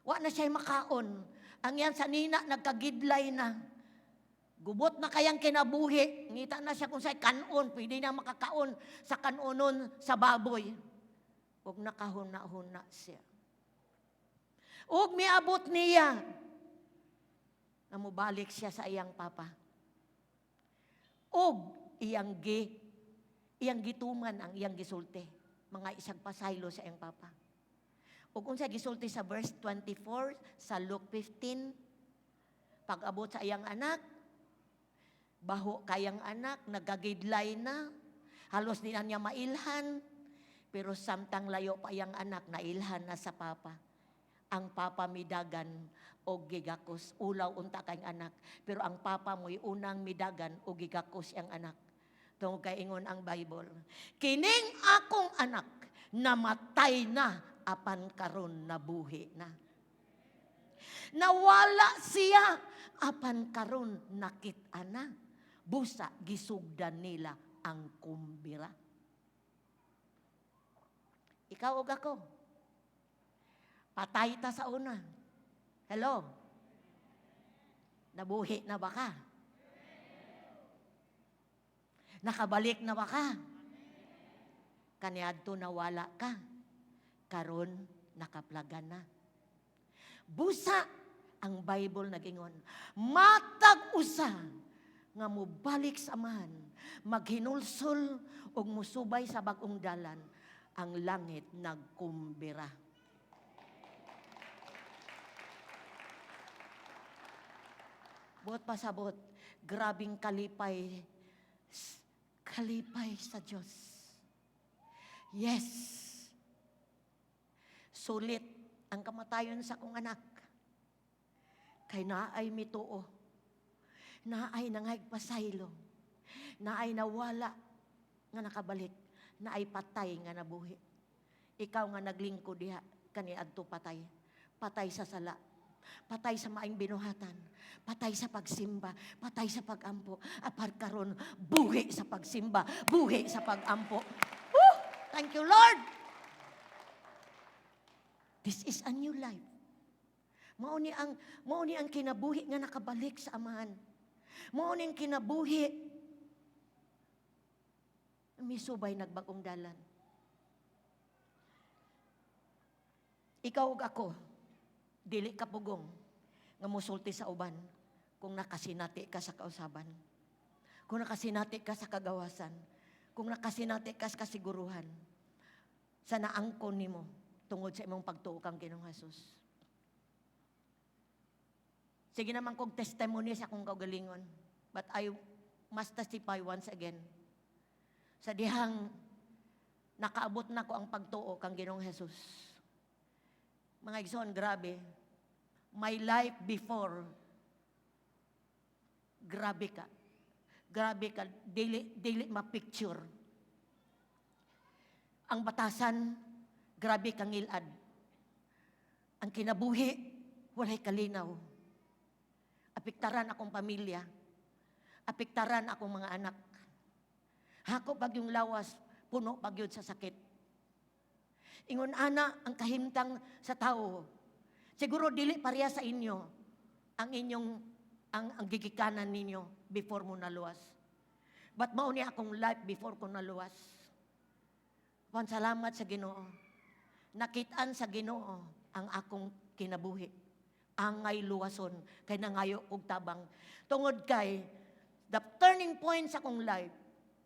Wa na siya'y makaon. Ang iyang sanina nagkagidlay na. Gubot na kayang kinabuhi. Ngita na siya kung sa'y kanon. Pwede na makakaon sa kanonon sa baboy. Ug nakahuna-huna siya. Ug miabot niya na mubalik siya sa iyang papa. Ug iyang gituman ang iyang gisulti. Mga isang pasaylo sa iyang papa. Ug unsa gisulti sa verse 24 sa Luke 15, pag-abot sa iyang anak, baho kayang anak, nagagidlay na, halos di na niya mailhan, pero samtang layo pa iyang anak, nailhan na sa papa. Ang papa midagan og gigakos, ulaw unta kayang anak, pero ang papa mo'y unang midagan og gigakos iyang anak. Tungod kay ingon ang Bible, "Kining akong anak, namatay na, apan karon nabuhi na. Nawala siya, apan karon nakit-a na." Busa gisugdan nila ang kumbira. Ikaw ug ako, patay ta sa una. Hello? Nabuhi na ba ka? Nakabalik na ba ka? Kaniadto nawala ka. Karon nakaplagan na. Busa ang Bible nagingon, matag usa nga mobalik sa Amahan, maghinulsol ug musubay sa bag-ong dalan, ang langit nagkumbira. Buot pasabot, grabing kalipay, kalipay sa Diyos. Yes, sulit ang kamatayon sa akong anak. Kay naay mituo, naay nangayg pasaylo, naay nawala nga nakabalik, naay patay nga nabuhi. Ikaw nga naglingkod diha, kaniadto patay. Patay sa sala, patay sa maayong binuhatan, patay sa pagsimba, patay sa pagampo. Apar karon buhi sa pagsimba, buhi sa pagampo. Woo! Thank you, Lord! This is a new life. Mao ni ang kinabuhi nga nakabalik sa Amahan. Mao ni ang kinabuhi Misubay nagbagong dalan. Ikaw ug ako, dili ka pugong nga musulti sa uban kung nakasinati ka sa kausaban. Kung nakasinati ka sa kagawasan. Kung nakasinati ka sa kasiguruhan. Sa naangkon nimo tungod sa imong pagtuo kang Ginoong Jesus. Sige naman kong testimony sa akong kaugalingon. But I must testify once again. Sa dihang nakaabot na ko ang pagtuo kang Ginoong Jesus. Mga igsoon, grabe. My life before, grabe ka. Grabe ka, dili, dili ma-picture. Ang batasan, grabe kang ngilad. Ang kinabuhi, walay kalinaw. Apektaran akong pamilya. Apektaran akong mga anak. Hako pag yung lawas, puno pag yun sa sakit. Ingon ana ang kahimtang sa tao. Siguro dili pareha sa inyo ang inyong ang gigikanan ninyo before mo naluwas. But mao ni akong life before ko naluwas. Pan salamat sa Ginoo. Nakitaan sa Ginoo ang akong kinabuhi. Angay luwason kay nangayo kog tabang. Tungod kay the turning point sa akong life,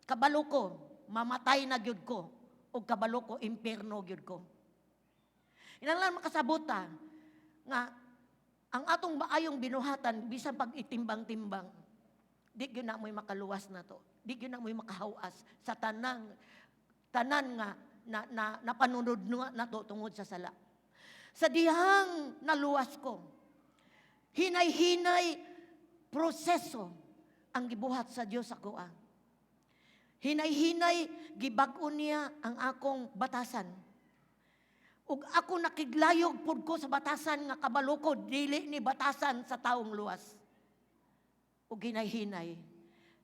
kabalo ko, mamatay na gyud ko ug kabalo ko impierno gyud ko. Inanglan makasabota nga ang atong maayong binuhatan bisan pag itimbang-timbang, di gyud na mo'y makaluwas na to. Di gyud na mo'y makahawas sa tanang tanan nga na, na napanunod na to tungod sa sala. Sa dihang naluwas ko, hinay-hinay proseso ang gibuhat sa Dios ako ah. Hinay-hinay gibag-o niya ang akong batasan. Ug ako nakiglayog pud ko sa batasan nga kabalo ko dili ni batasan sa taong luwas. Ug hinay-hinay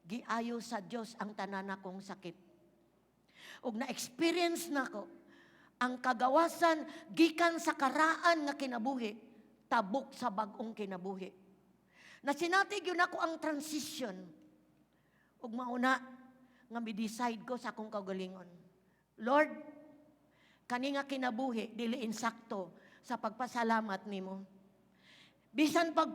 giayo sa Dios ang tanan akong sakit. Ug na-experience nako ang kagawasan gikan sa karaan nga kinabuhi tabok sa bag-ong kinabuhi. Nasinati gyud nako ang transition. Ug mauna nga mi-decide ko sa akong kaugalingon. Lord, kani nga kinabuhi dili insakto sa pagpasalamat nimo. Bisan pag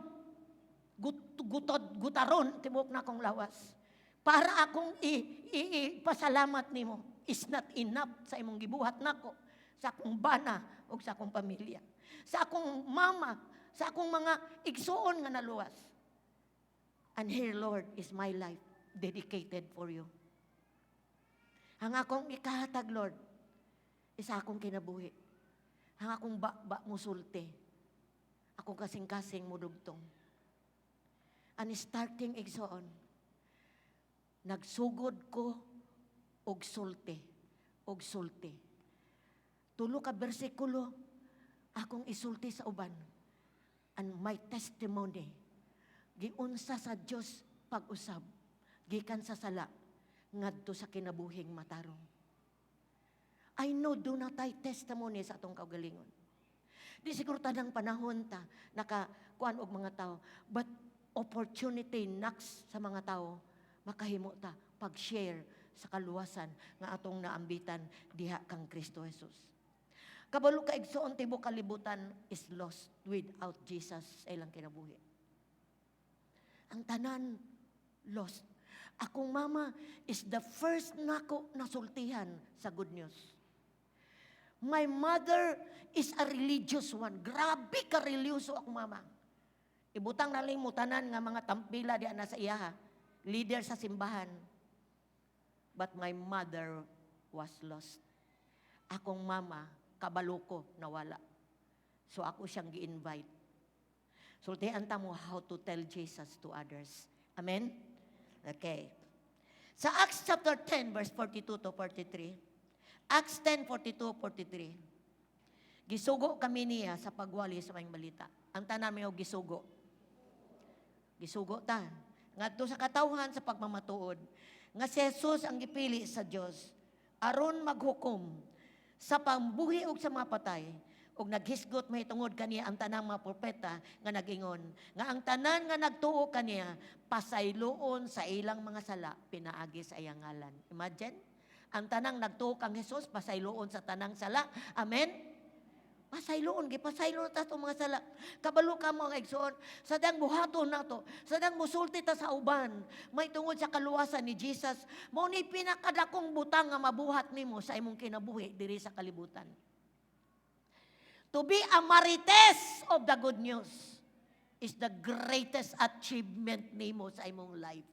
gutod gutaron tibok na akong lawas. Para akong ipasalamat nimo is not enough sa imong gibuhat nako sa akong bana ug sa akong pamilya. Sa akong mama, sa akong mga igsuon nga naluwas. And here, Lord, is my life dedicated for you. Ang akong ikahatag, Lord, isa akong kinabuhi. Ang akong ba musulti. Akong kasing-kasing mudugtong. And starting, igsoon, nagsugod ko og sulti, og sulti. Tulo ka bersikulo akong isulti sa uban. And my testimony, giunsa sa Dios pag-usab, gikan sa sala, ngadto sa kinabuhing matarong. I know duna tay testimony sa atong kaugalingon. Di siguro tanang panahon ta naka kuan og mga tao, but opportunity knocks sa mga tao, makahimo ta pag-share sa kaluwasan nga atong naambitan diha kang Kristo Jesus. Kabalo ka, igsoon, tibok kalibutan is lost without Jesus sa ilang kinabuhi. Ang tanan lost. Akong mama is the first nako nasultihan sa good news. My mother is a religious one. Grabe ka religyoso akong mama. Ibutang na lang mo tanan nga mga tampila di na sa iyaha. Leader sa simbahan. But my mother was lost. Akong mama, kabalo ko, nawala. So ako siyang gi-invite. Sultian ta mo how to tell Jesus to others. Amen? Okay. Sa Acts chapter 10, verse 42 to 43. Acts 10, 42, 43. Gisugo kami niya sa pagwali sa maayong balita. Ang tanan may gisugo. Gisugo ta. Ngadto sa katawhan sa pagmamatuod nga si Jesus ang gipili sa Dios aron maghukom sa pambuhi ug sa mga patay, ug naghisgot mahitungod kaniya ang tanang mga propeta nga nag-ingon nga ang tanan nga nagtuo kaniya pasayloon sa ilang mga sala pinaagi sa iyang ngalan. Imagine, Ang tanang nagtuo kang Jesus, pasayloon sa tanang sala. Amen? Pasayloon, gipasaylo ta atong mga sala. Kabalo ka, mga igsoon, sa dang buhaton nato, sa dang musulti ta sa uban, may tungod sa kaluwasan ni Jesus, mao ni pinakadakong butang nga mabuhat nimo sa imong kinabuhi diri sa kalibutan. To be a marites of the good news is the greatest achievement nimo sa imong life.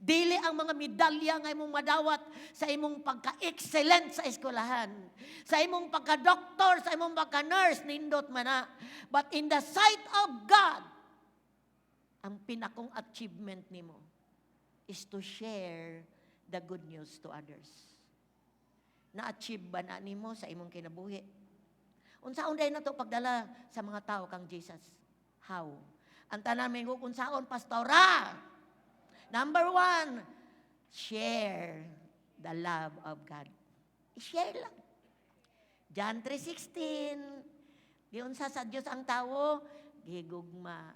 Dili ang mga medalya nga imong madawat sa imong pagka-excellent sa eskwelahan, sa imong pagka-doktor, sa imong pagka-nurse, nindot man na. But in the sight of God, ang pinakong achievement nimo is to share the good news to others. Na-achieve ba na nimo sa imong kinabuhi? Unsaon diay nato pagdala sa mga tao kang Jesus? How? Ang tanan may unsaon, pastora? Number one, share the love of God. I-share lang. John 3:16. Giunsa sa Dios ang tawo, gigugma.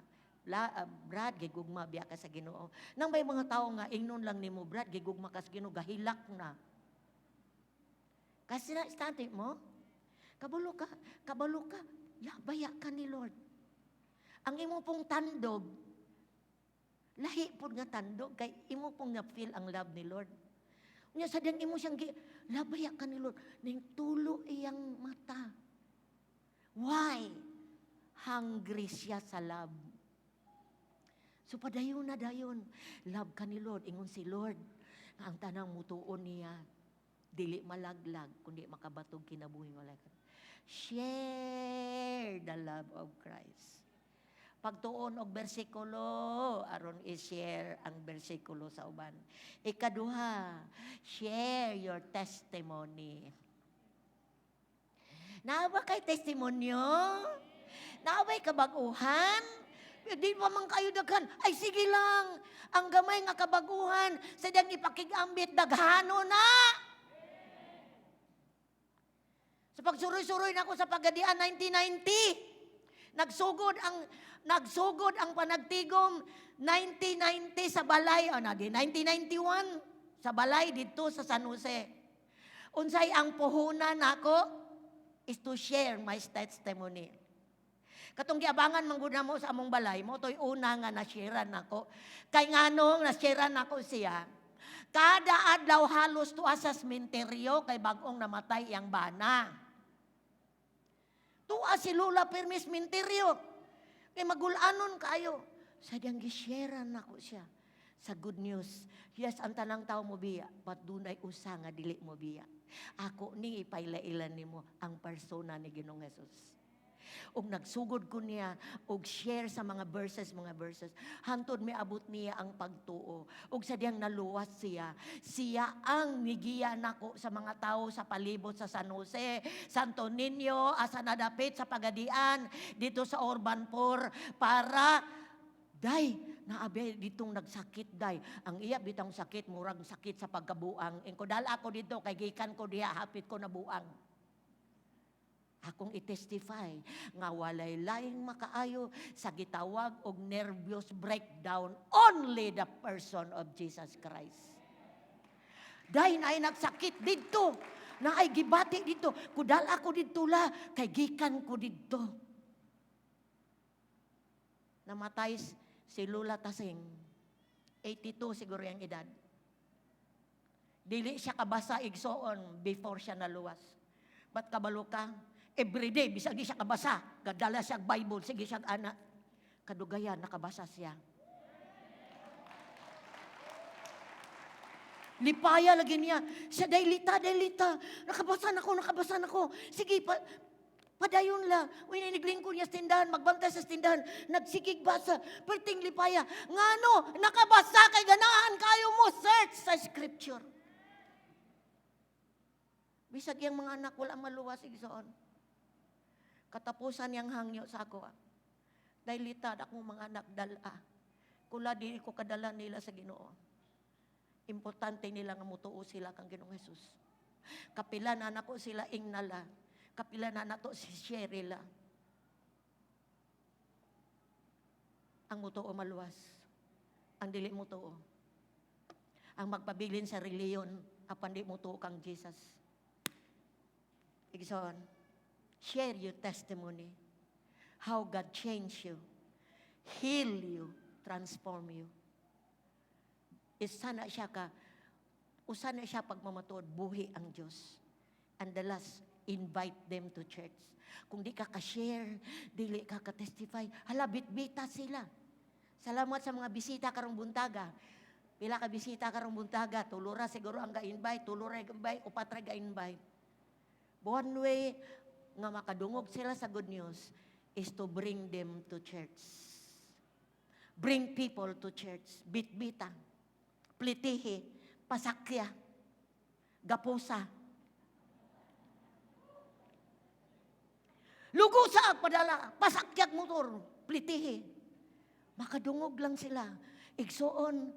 La, Brad, gigugma biya ka sa Ginoo. Nang may mga tao nga ingnon lang nimo, "Brad, gigugma ka sa Ginoo," gahilak na. Kasi na istante mo, kabalo ka, kabalo ka, ya, baya ka ni Lord. Ang imo pong tandog, lahi pod nga tandog, kay imo pong na-feel ang love ni Lord. Unya sa diyang imo siyang labaya ka ni Lord, ning tulo iyang mata. Why? Hungry siya sa love. So padayon na dayon, love ka ni Lord, ingon si Lord, nga ang tanang mutuon niya, dili malaglag, kundi makabatog kinabuhi wala ka. Share the love of Christ. Pagtuon og bersikulo aron i-share ang bersikulo sa uban. Ikaduha, share your testimony. Naa ba kay testimonyo? Naa ba'y kabaguhan? Di pa man kayo daghan. Ay, sige lang. Ang gamay nga kabaguhan sa diyang ipakigambit, daghano na. Sa pagsuroy-suroy na ako sa Pagadian 1990. Nagsugod ang panagtigom 1990 sa balay, oh, na di 1991 sa balay didto sa San Jose. Unsay ang puhunan nako is to share my testimony. Katong giabangan man gud namo sa among balay, mao to'y una nga na-sharean nako. Kay nganong na-sharean nako siya, kada adlaw halos tuwa sa sementeryo kay bag-ong namatay iyang bana. Tuwa si Lola permi sementeryo. Kay magulanon kayo. Sa diyang gisharean nako siya sa good news. Yes, ang tanang tao mo biya, but dunay usa nga dili mo biya. Ako ning ipailailan nimo ang persona ni Ginoong Jesus. Ug nagsugod ko niya og share sa mga verses hantod miabot niya ang pagtuo. Ug sa diyang naluwas siya, siya ang migiya nako sa mga tao sa palibot sa San Jose, Santo Niño, asa nadapit sa Pagadian, dito sa Urban 4 para, "Day, naabe ditong nagsakit, day." Ang iya bitang sakit, murag sakit sa pagkabuang. Ingko, "Dala ako dito kay gikan ko diha, hapit ko na buang." Akong i-testify nga walay laing makaayo sa gitawag og nervous breakdown, only the person of Jesus Christ. "Day, naay nagsakit didto. Naay gibati didto. Kudal ako didto la, kay gikan ko didto." Namatay si Lola Tasing. 82 siguro yung edad. Dili siya kabasa, igsoon, before siya naluwas. But kabalo ka, everyday, bisag di siya kabasa, gadala siya Bible, sige siya ana. Kadugayan, nakabasa siya. Lipaya lagi niya. Siya, "Day Lita, Day Lita. Nakabasa na ko, nakabasa na ko. Sige, pa, padayon la." Uy, niniglingkod niya sa tindahan, magbantay sa tindahan, nagsigig basa, perting lipaya. Ngano, nakabasa kay ganahan kayo mo search sa scripture. Bisag iyang mga anak wala maluwas, igsoon. Katapusan niyang hangyo sa ako, ah. "Day Lita, akong mga anak dala. Kula di ko kadala nila sa Ginoo. Importante nila nga mutuo sila kang Ginoong Jesus. Kapila na nako sila ingnala. Kapila na nato si Sherila. Ang mutuo maluwas. Ang dili mutuo, ang magpabilin sa reliyon." apan di mo tuo kang Jesus. Igsoon, share your testimony. How God changed you, heal you, transform you. Isa na siya ka, usa na siya pagmamatuod, buhi ang Diyos. And the last, invite them to church. Kung di ka ka-share, dili ka ka-testify, hala, bitbita sila. Salamat sa mga bisita karong buntaga. Pila ka bisita karong buntaga, tulo ra siguro ang ga-invite, tulo ra ga-invite, upat ra ga-invite. One way nga makadungog sila sa good news is to bring them to church. Bring people to church. Bitbita, plitihi, pasakya, gapusa. Lugo sa padala, pasakyag motor, plitihi. Makadungog lang sila. Igsoon,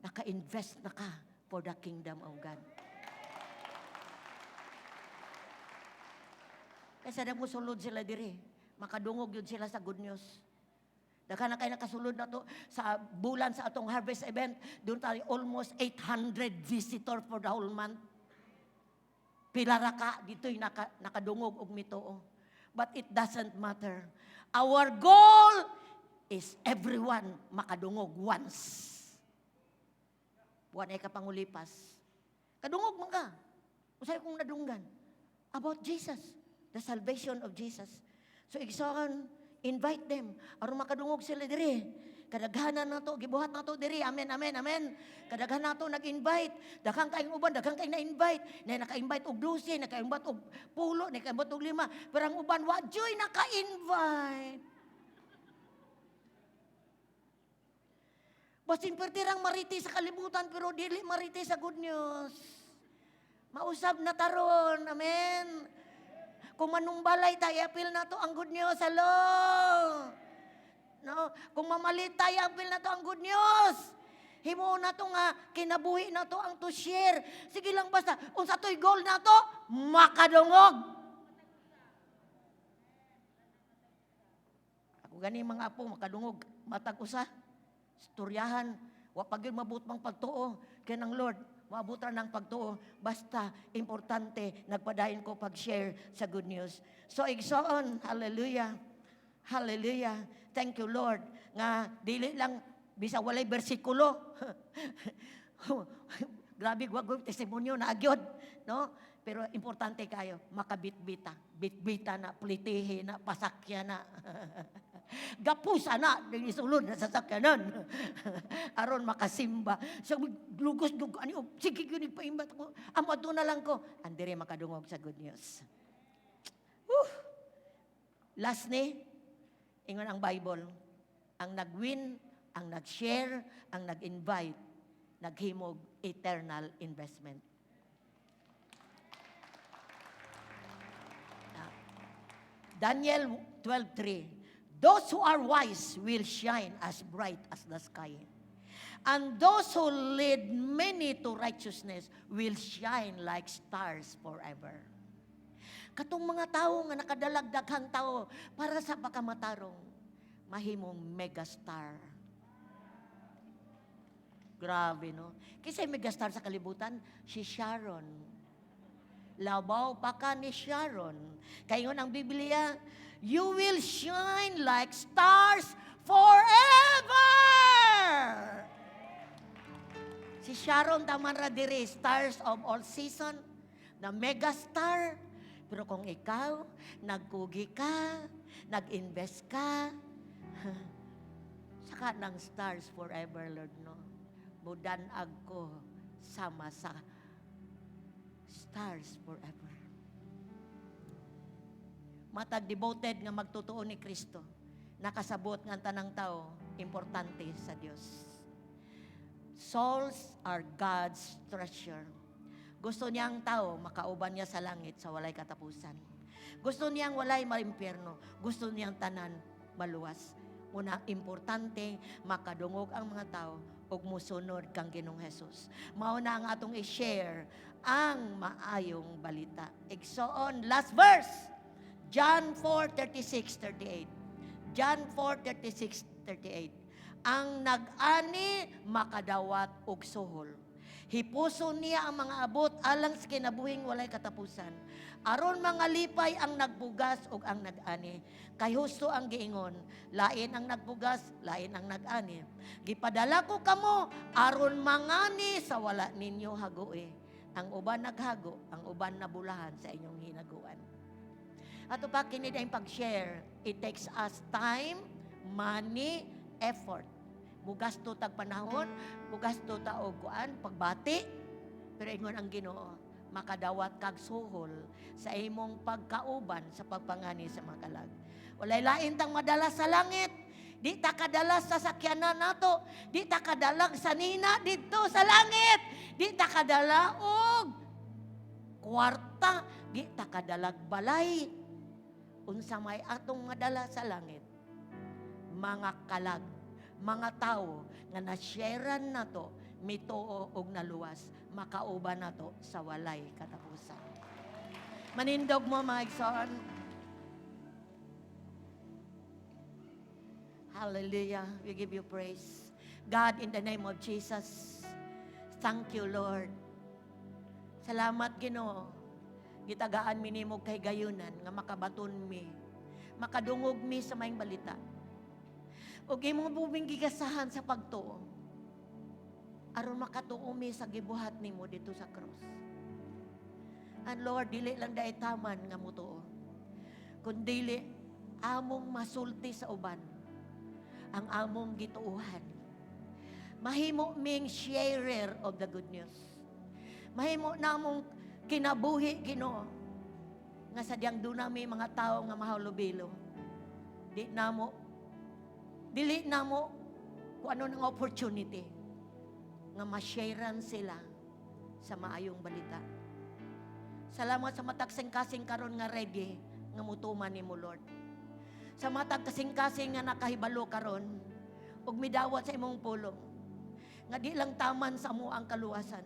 naka-invest na ka for the kingdom of God. Kaysa na mo sulod sila diri, makadungog yun sila sa good news. Daghan na kay nakasulod na to sa bulan sa atong harvest event, doon tayo almost 800 visitor for the whole month. Pila ra ka dito'y nakadungog og mituo. But it doesn't matter. Our goal is everyone makadungog once. Buwan ay kapangulipas. Kadungog man ka. Usay kong nadunggan. About Jesus. The salvation of Jesus. So, igsoon, invite them. Aron makadungog sila diri. Kadaghanan na to, gibuhat na to diri. Amen, amen, amen. Kadaghanan na to nag-invite. Daghang kayong uban, daghang kayong na-invite. Na naka-invite og 12, naka-invite og 10, naka-invite og 5. Pero ang uban, wa joy naka-invite. Basin pertirang mariti sa kalibutan, pero dili mariti sa good news. Mausab na taron. Amen. Kung manumbalay tayo, apil na to ang good news. Hello! No? Kung mamalit tayo, apil na to ang good news. Himo na to nga, kinabuhi na to ang to share. Sige lang basta, unsa to'y goal na to? Makadungog. Ako gani mga apo, makadungog, matag usa. Istoryahan, wa pag yun mabot mang pagtuo. Kaya ng Lord, maabutan ng pagtuo. Basta, importante, nagpadayon ko pag-share sa good news. So, igsoon, hallelujah, hallelujah. Thank you, Lord. Nga, dili lang, bisa walay bersikulo. Grabe, wag ko testimonyo na agyod. No? Pero importante kayo, makabitbita. Bitbita na, plitihi na, pasakya na. Gapusa na, isulod na sa sakyanan. Aron makasimba. So, lugos, dug, ano, sige, yun, paimbat ko. Amo, ato na lang ko. Andere makadungog sa good news. Whew. Last ni, ingon ang Bible, ang nag-win, ang nag-share, ang nag-invite, naghimog eternal investment. Daniel 12:3. Those who are wise will shine as bright as the sky. And those who lead many to righteousness will shine like stars forever. Katong mga tao nga nakadalag daghang tao para sa pagkamatarong, mahimong megastar. Grabe, no? Kasi megastar sa kalibutan, si Sharon. Labaw pa ka ni Sharon. Kayo ang Biblia, you will shine like stars forever. Si Sharon taman ra diri, stars of all season, na megastar. Pero kung ikaw, nagkugi ka, nag-invest ka, saka ng stars forever, Lord, no? Mudanag ko sama sa stars forever. Matag devoted nga magtotoo ni Kristo, nakasabot nga ang tanang tao, importante sa Dios. Souls are God's treasure. Gusto niyang tao, makauban niya sa langit sa walay katapusan. Gusto niyang walay maimpyerno. Gusto niyang tanan maluwas. Una, importante, makadungog ang mga tao ug musunod kang Ginoong Hesus. Mao na ang atong i-share ang maayong balita. Igsoon, last verse. John 4:36-38. John 4:36-38. Ang nag-ani makadawat og suhol. Hipuson niya ang mga abot alang sa kinabuhing walay katapusan, aron mga lipay ang nagbugas ug ang nag-ani. Kay husto ang giingon, "Lain ang nagbugas, lain ang nag-ani." Gipadala ko kamo aron mangani sa wala ninyo hagoi. Ang uban naghago, ang uban nabulahan sa inyong hinaguan. Ato pa kini ang pag-share. It takes us time, money, effort. Mugasto tag panahon, mugasto ta og kuan, pagbati. Pero ingon ang Ginoo, makadawat kag suhol sa imong pagkauban sa pagpangani sa mga kalag. Walay lain tang madala sa langit. Di ta kadala sa sakyanan nato. Di ta kadala sa nina didto sa langit. Di ta kadala og kwarta. Di ta kadalag balay. Unsa may atong madala sa langit? Mga kalag, mga tao nga na-sharean nato, mituo og naluwas, makauban nato sa walay katapusan. Manindog mo, mga igsoon. Hallelujah. We give you praise. God, in the name of Jesus, thank you, Lord. Salamat, Ginoo. Gitagaan mi nimo kay gayunan nga makabaton mi. Makadungog mi sa maayong balita. Ug imo buming gigasahan sa pagtuo, aron makatuo mi sa gibuhat nimo didto sa cross. And Lord, dili lang dai taman nga mutuo, kundili among masulti sa uban ang among gituuhan. Mahimo ming sharer of the good news. Mahimo namong kinabuhi, Ginoo, nga sadyang duna mi mga tao nga mahalubilo. Di namo dili namo kung ano ng opportunity nga ma-sharean sila sa maayong balita. Salamat sa matag kasing-kasing karon nga ready nga mutuman nimo, Lord. Sa matag kasing-kasing nga nakahibalo karon ug midawat sa imong pulong nga di lang taman sa amo ang kaluwasan,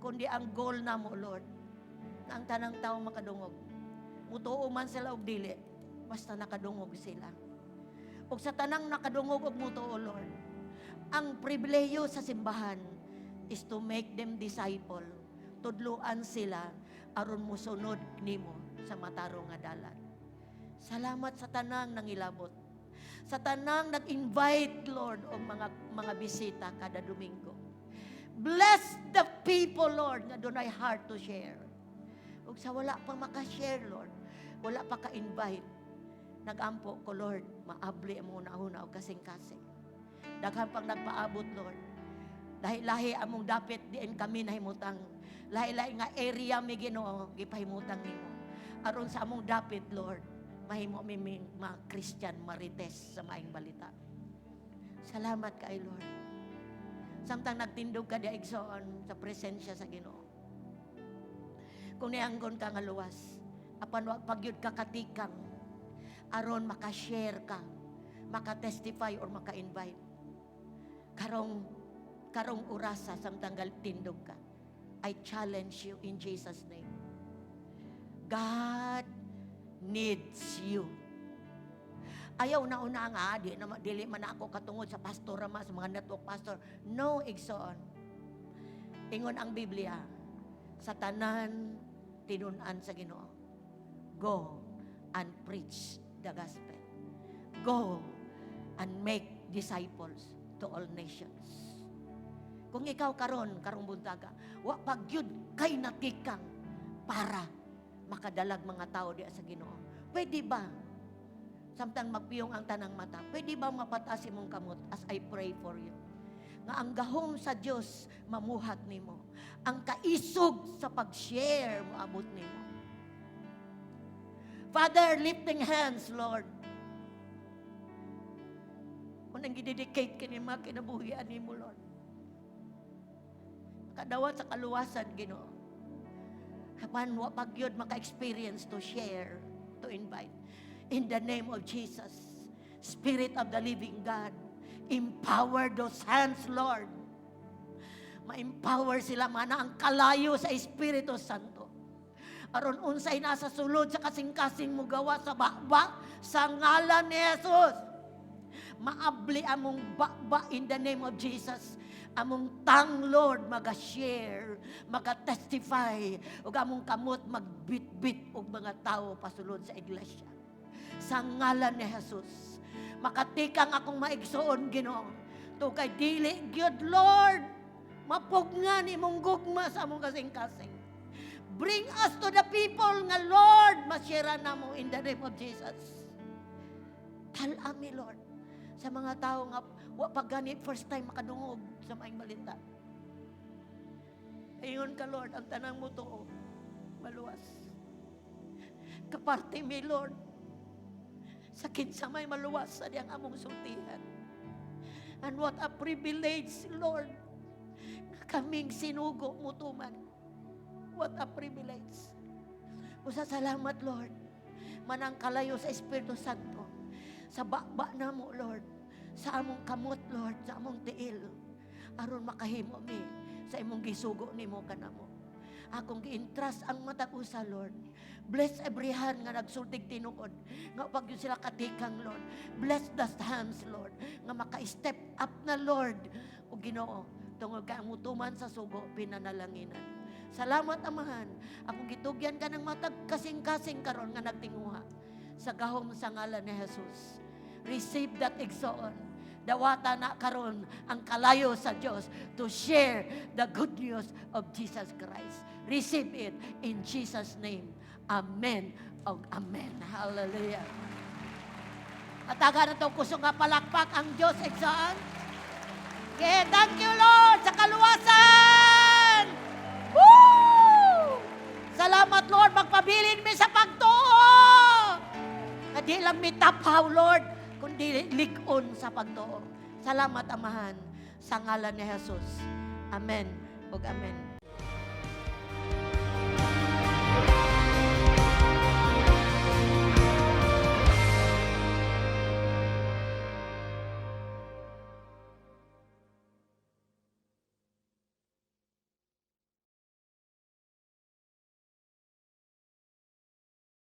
kundi ang goal namo, Lord, nga ang tanang tao makadungog. Mutuo man sila og dili, basta nakadungog sila. Ug sa tanang nakadungog og mutuo, Lord, ang pribilehiyo sa simbahan is to make them disciple. Tudluan sila aron mosunod nimo sa matarong nga dalan. Salamat sa tanang nangilabot. Sa tanang nag-invite, Lord, og mga bisita kada Domingo. Bless the people, Lord, nga dunay heart to share. Ug sa wala pa maka-share, Lord, wala pa ka-invite, nagampo ko, Lord, maabli mo na og kasing-kasing. Daghan pang nagpaabot, Lord. Lahi-lahi among dapit diin kami nahimutang. Lahi-lahi nga area mi, Ginoo, gipahimutang nimo. Aron sa among dapit, Lord, mahimo mi mga Christian marites sa maayong balita. Salamat kay Lord. Samtang nagtindog ka di, igsoon, sa presensya sa Ginoo, kung nianggon ka nga luwas, apan wa pa gyud ka katikang aron maka-share ka, maka-testify or maka-invite, karong orasa, samtang tindog ka, I challenge you in Jesus' name. God needs you. Ayaw na una nga, di, na, dili man ako katungod sa pastor rama, sa mga network pastor. No, igsoon. Ingon ang Biblia, sa tanan tinun-an sa Ginoo, go and preach the gospel. Go and make disciples to all nations. Kung ikaw karon, karong buntaga, wa pa gyud kay natikang para makadalag mga tao diya sa Ginoo, pwede ba, samtang magpiyong ang tanang mata, pwede ba mapataas imong kamot as I pray for you? Nga ang gahom sa Dios mamuhat nimo. Ang kaisog sa pag-share moabot nimo. Father, lifting hands, Lord. Kung ang gidedicate kini mga kinabuhian nimo, Lord, makadawat sa kaluwasan, Ginoo. Apan wa pa gyud maka-experience to share, to invite. In the name of Jesus, Spirit of the living God, empower those hands, Lord. Ma-empower sila mana ang kalayo sa Espiritu Santo, aron unsay nasa sulod sa kasing-kasing mo gawa sa baba sa ngalan ni Jesus. Maabli among baba in the name of Jesus. Among tongue, Lord, maga-share, maga-testify, ug among kamot magbitbit og mga tao pasulod sa iglesia. Sa ngalan ni Jesus. Makatikang akong maigsuon, Ginoo. To kay dili gyud, Lord, mapugnan imong gugma sa among kasing-kasing. Bring us to the people nga, Lord, ma-share namo in the name of Jesus. Dal-a mi, Lord, sa mga tao nga wa pa gani first time makadungog sa maayong balita. Ayon ka, Lord, ang tanang motuo, maluwas. Kaparte mi, Lord, sa kinsa may maluwas sa diyang among sultihan. And what a privilege, Lord, nga kaming sinugo mo tuman. What a privilege. Usa salamat, Lord. Manang kalayo sa Espiritu Santo. Sa baba namo, Lord. Sa among kamot, Lord. Sa among tiil. Aron makahimo mi sa imong gisugo nimo kanamo. Akong gi-entrust ang matag usa, Lord. Bless every hand nga nagsultig tinuod. Nga pag yun sila katikang, Lord. Bless the hands, Lord. Nga maka-step up na, Lord. O Ginoo, tungod kay ang mutuman sa sugo, pinanalanginan. Salamat, Amahan. Akong gitugyan ka ng matag kasing-kasing karon nga nagtinguha. Sa gahom sa ngalan ni Jesus. Receive that, igsoon. Dawata na karon ang kalayo sa Dios to share the good news of Jesus Christ. Receive it in Jesus' name. Amen. Og amen. Hallelujah. At na itong kusog nga palakpak ang Diyos, igsoon. Okay, thank you, Lord, sa kaluwasan! Woo! Salamat, Lord. Magpabilin mi sa pagtuo. Nga di lang mi taphaw, Lord, kundi lig-on sa pagtuo. Salamat, Amahan, sa ngalan ni Jesus. Amen ug amen.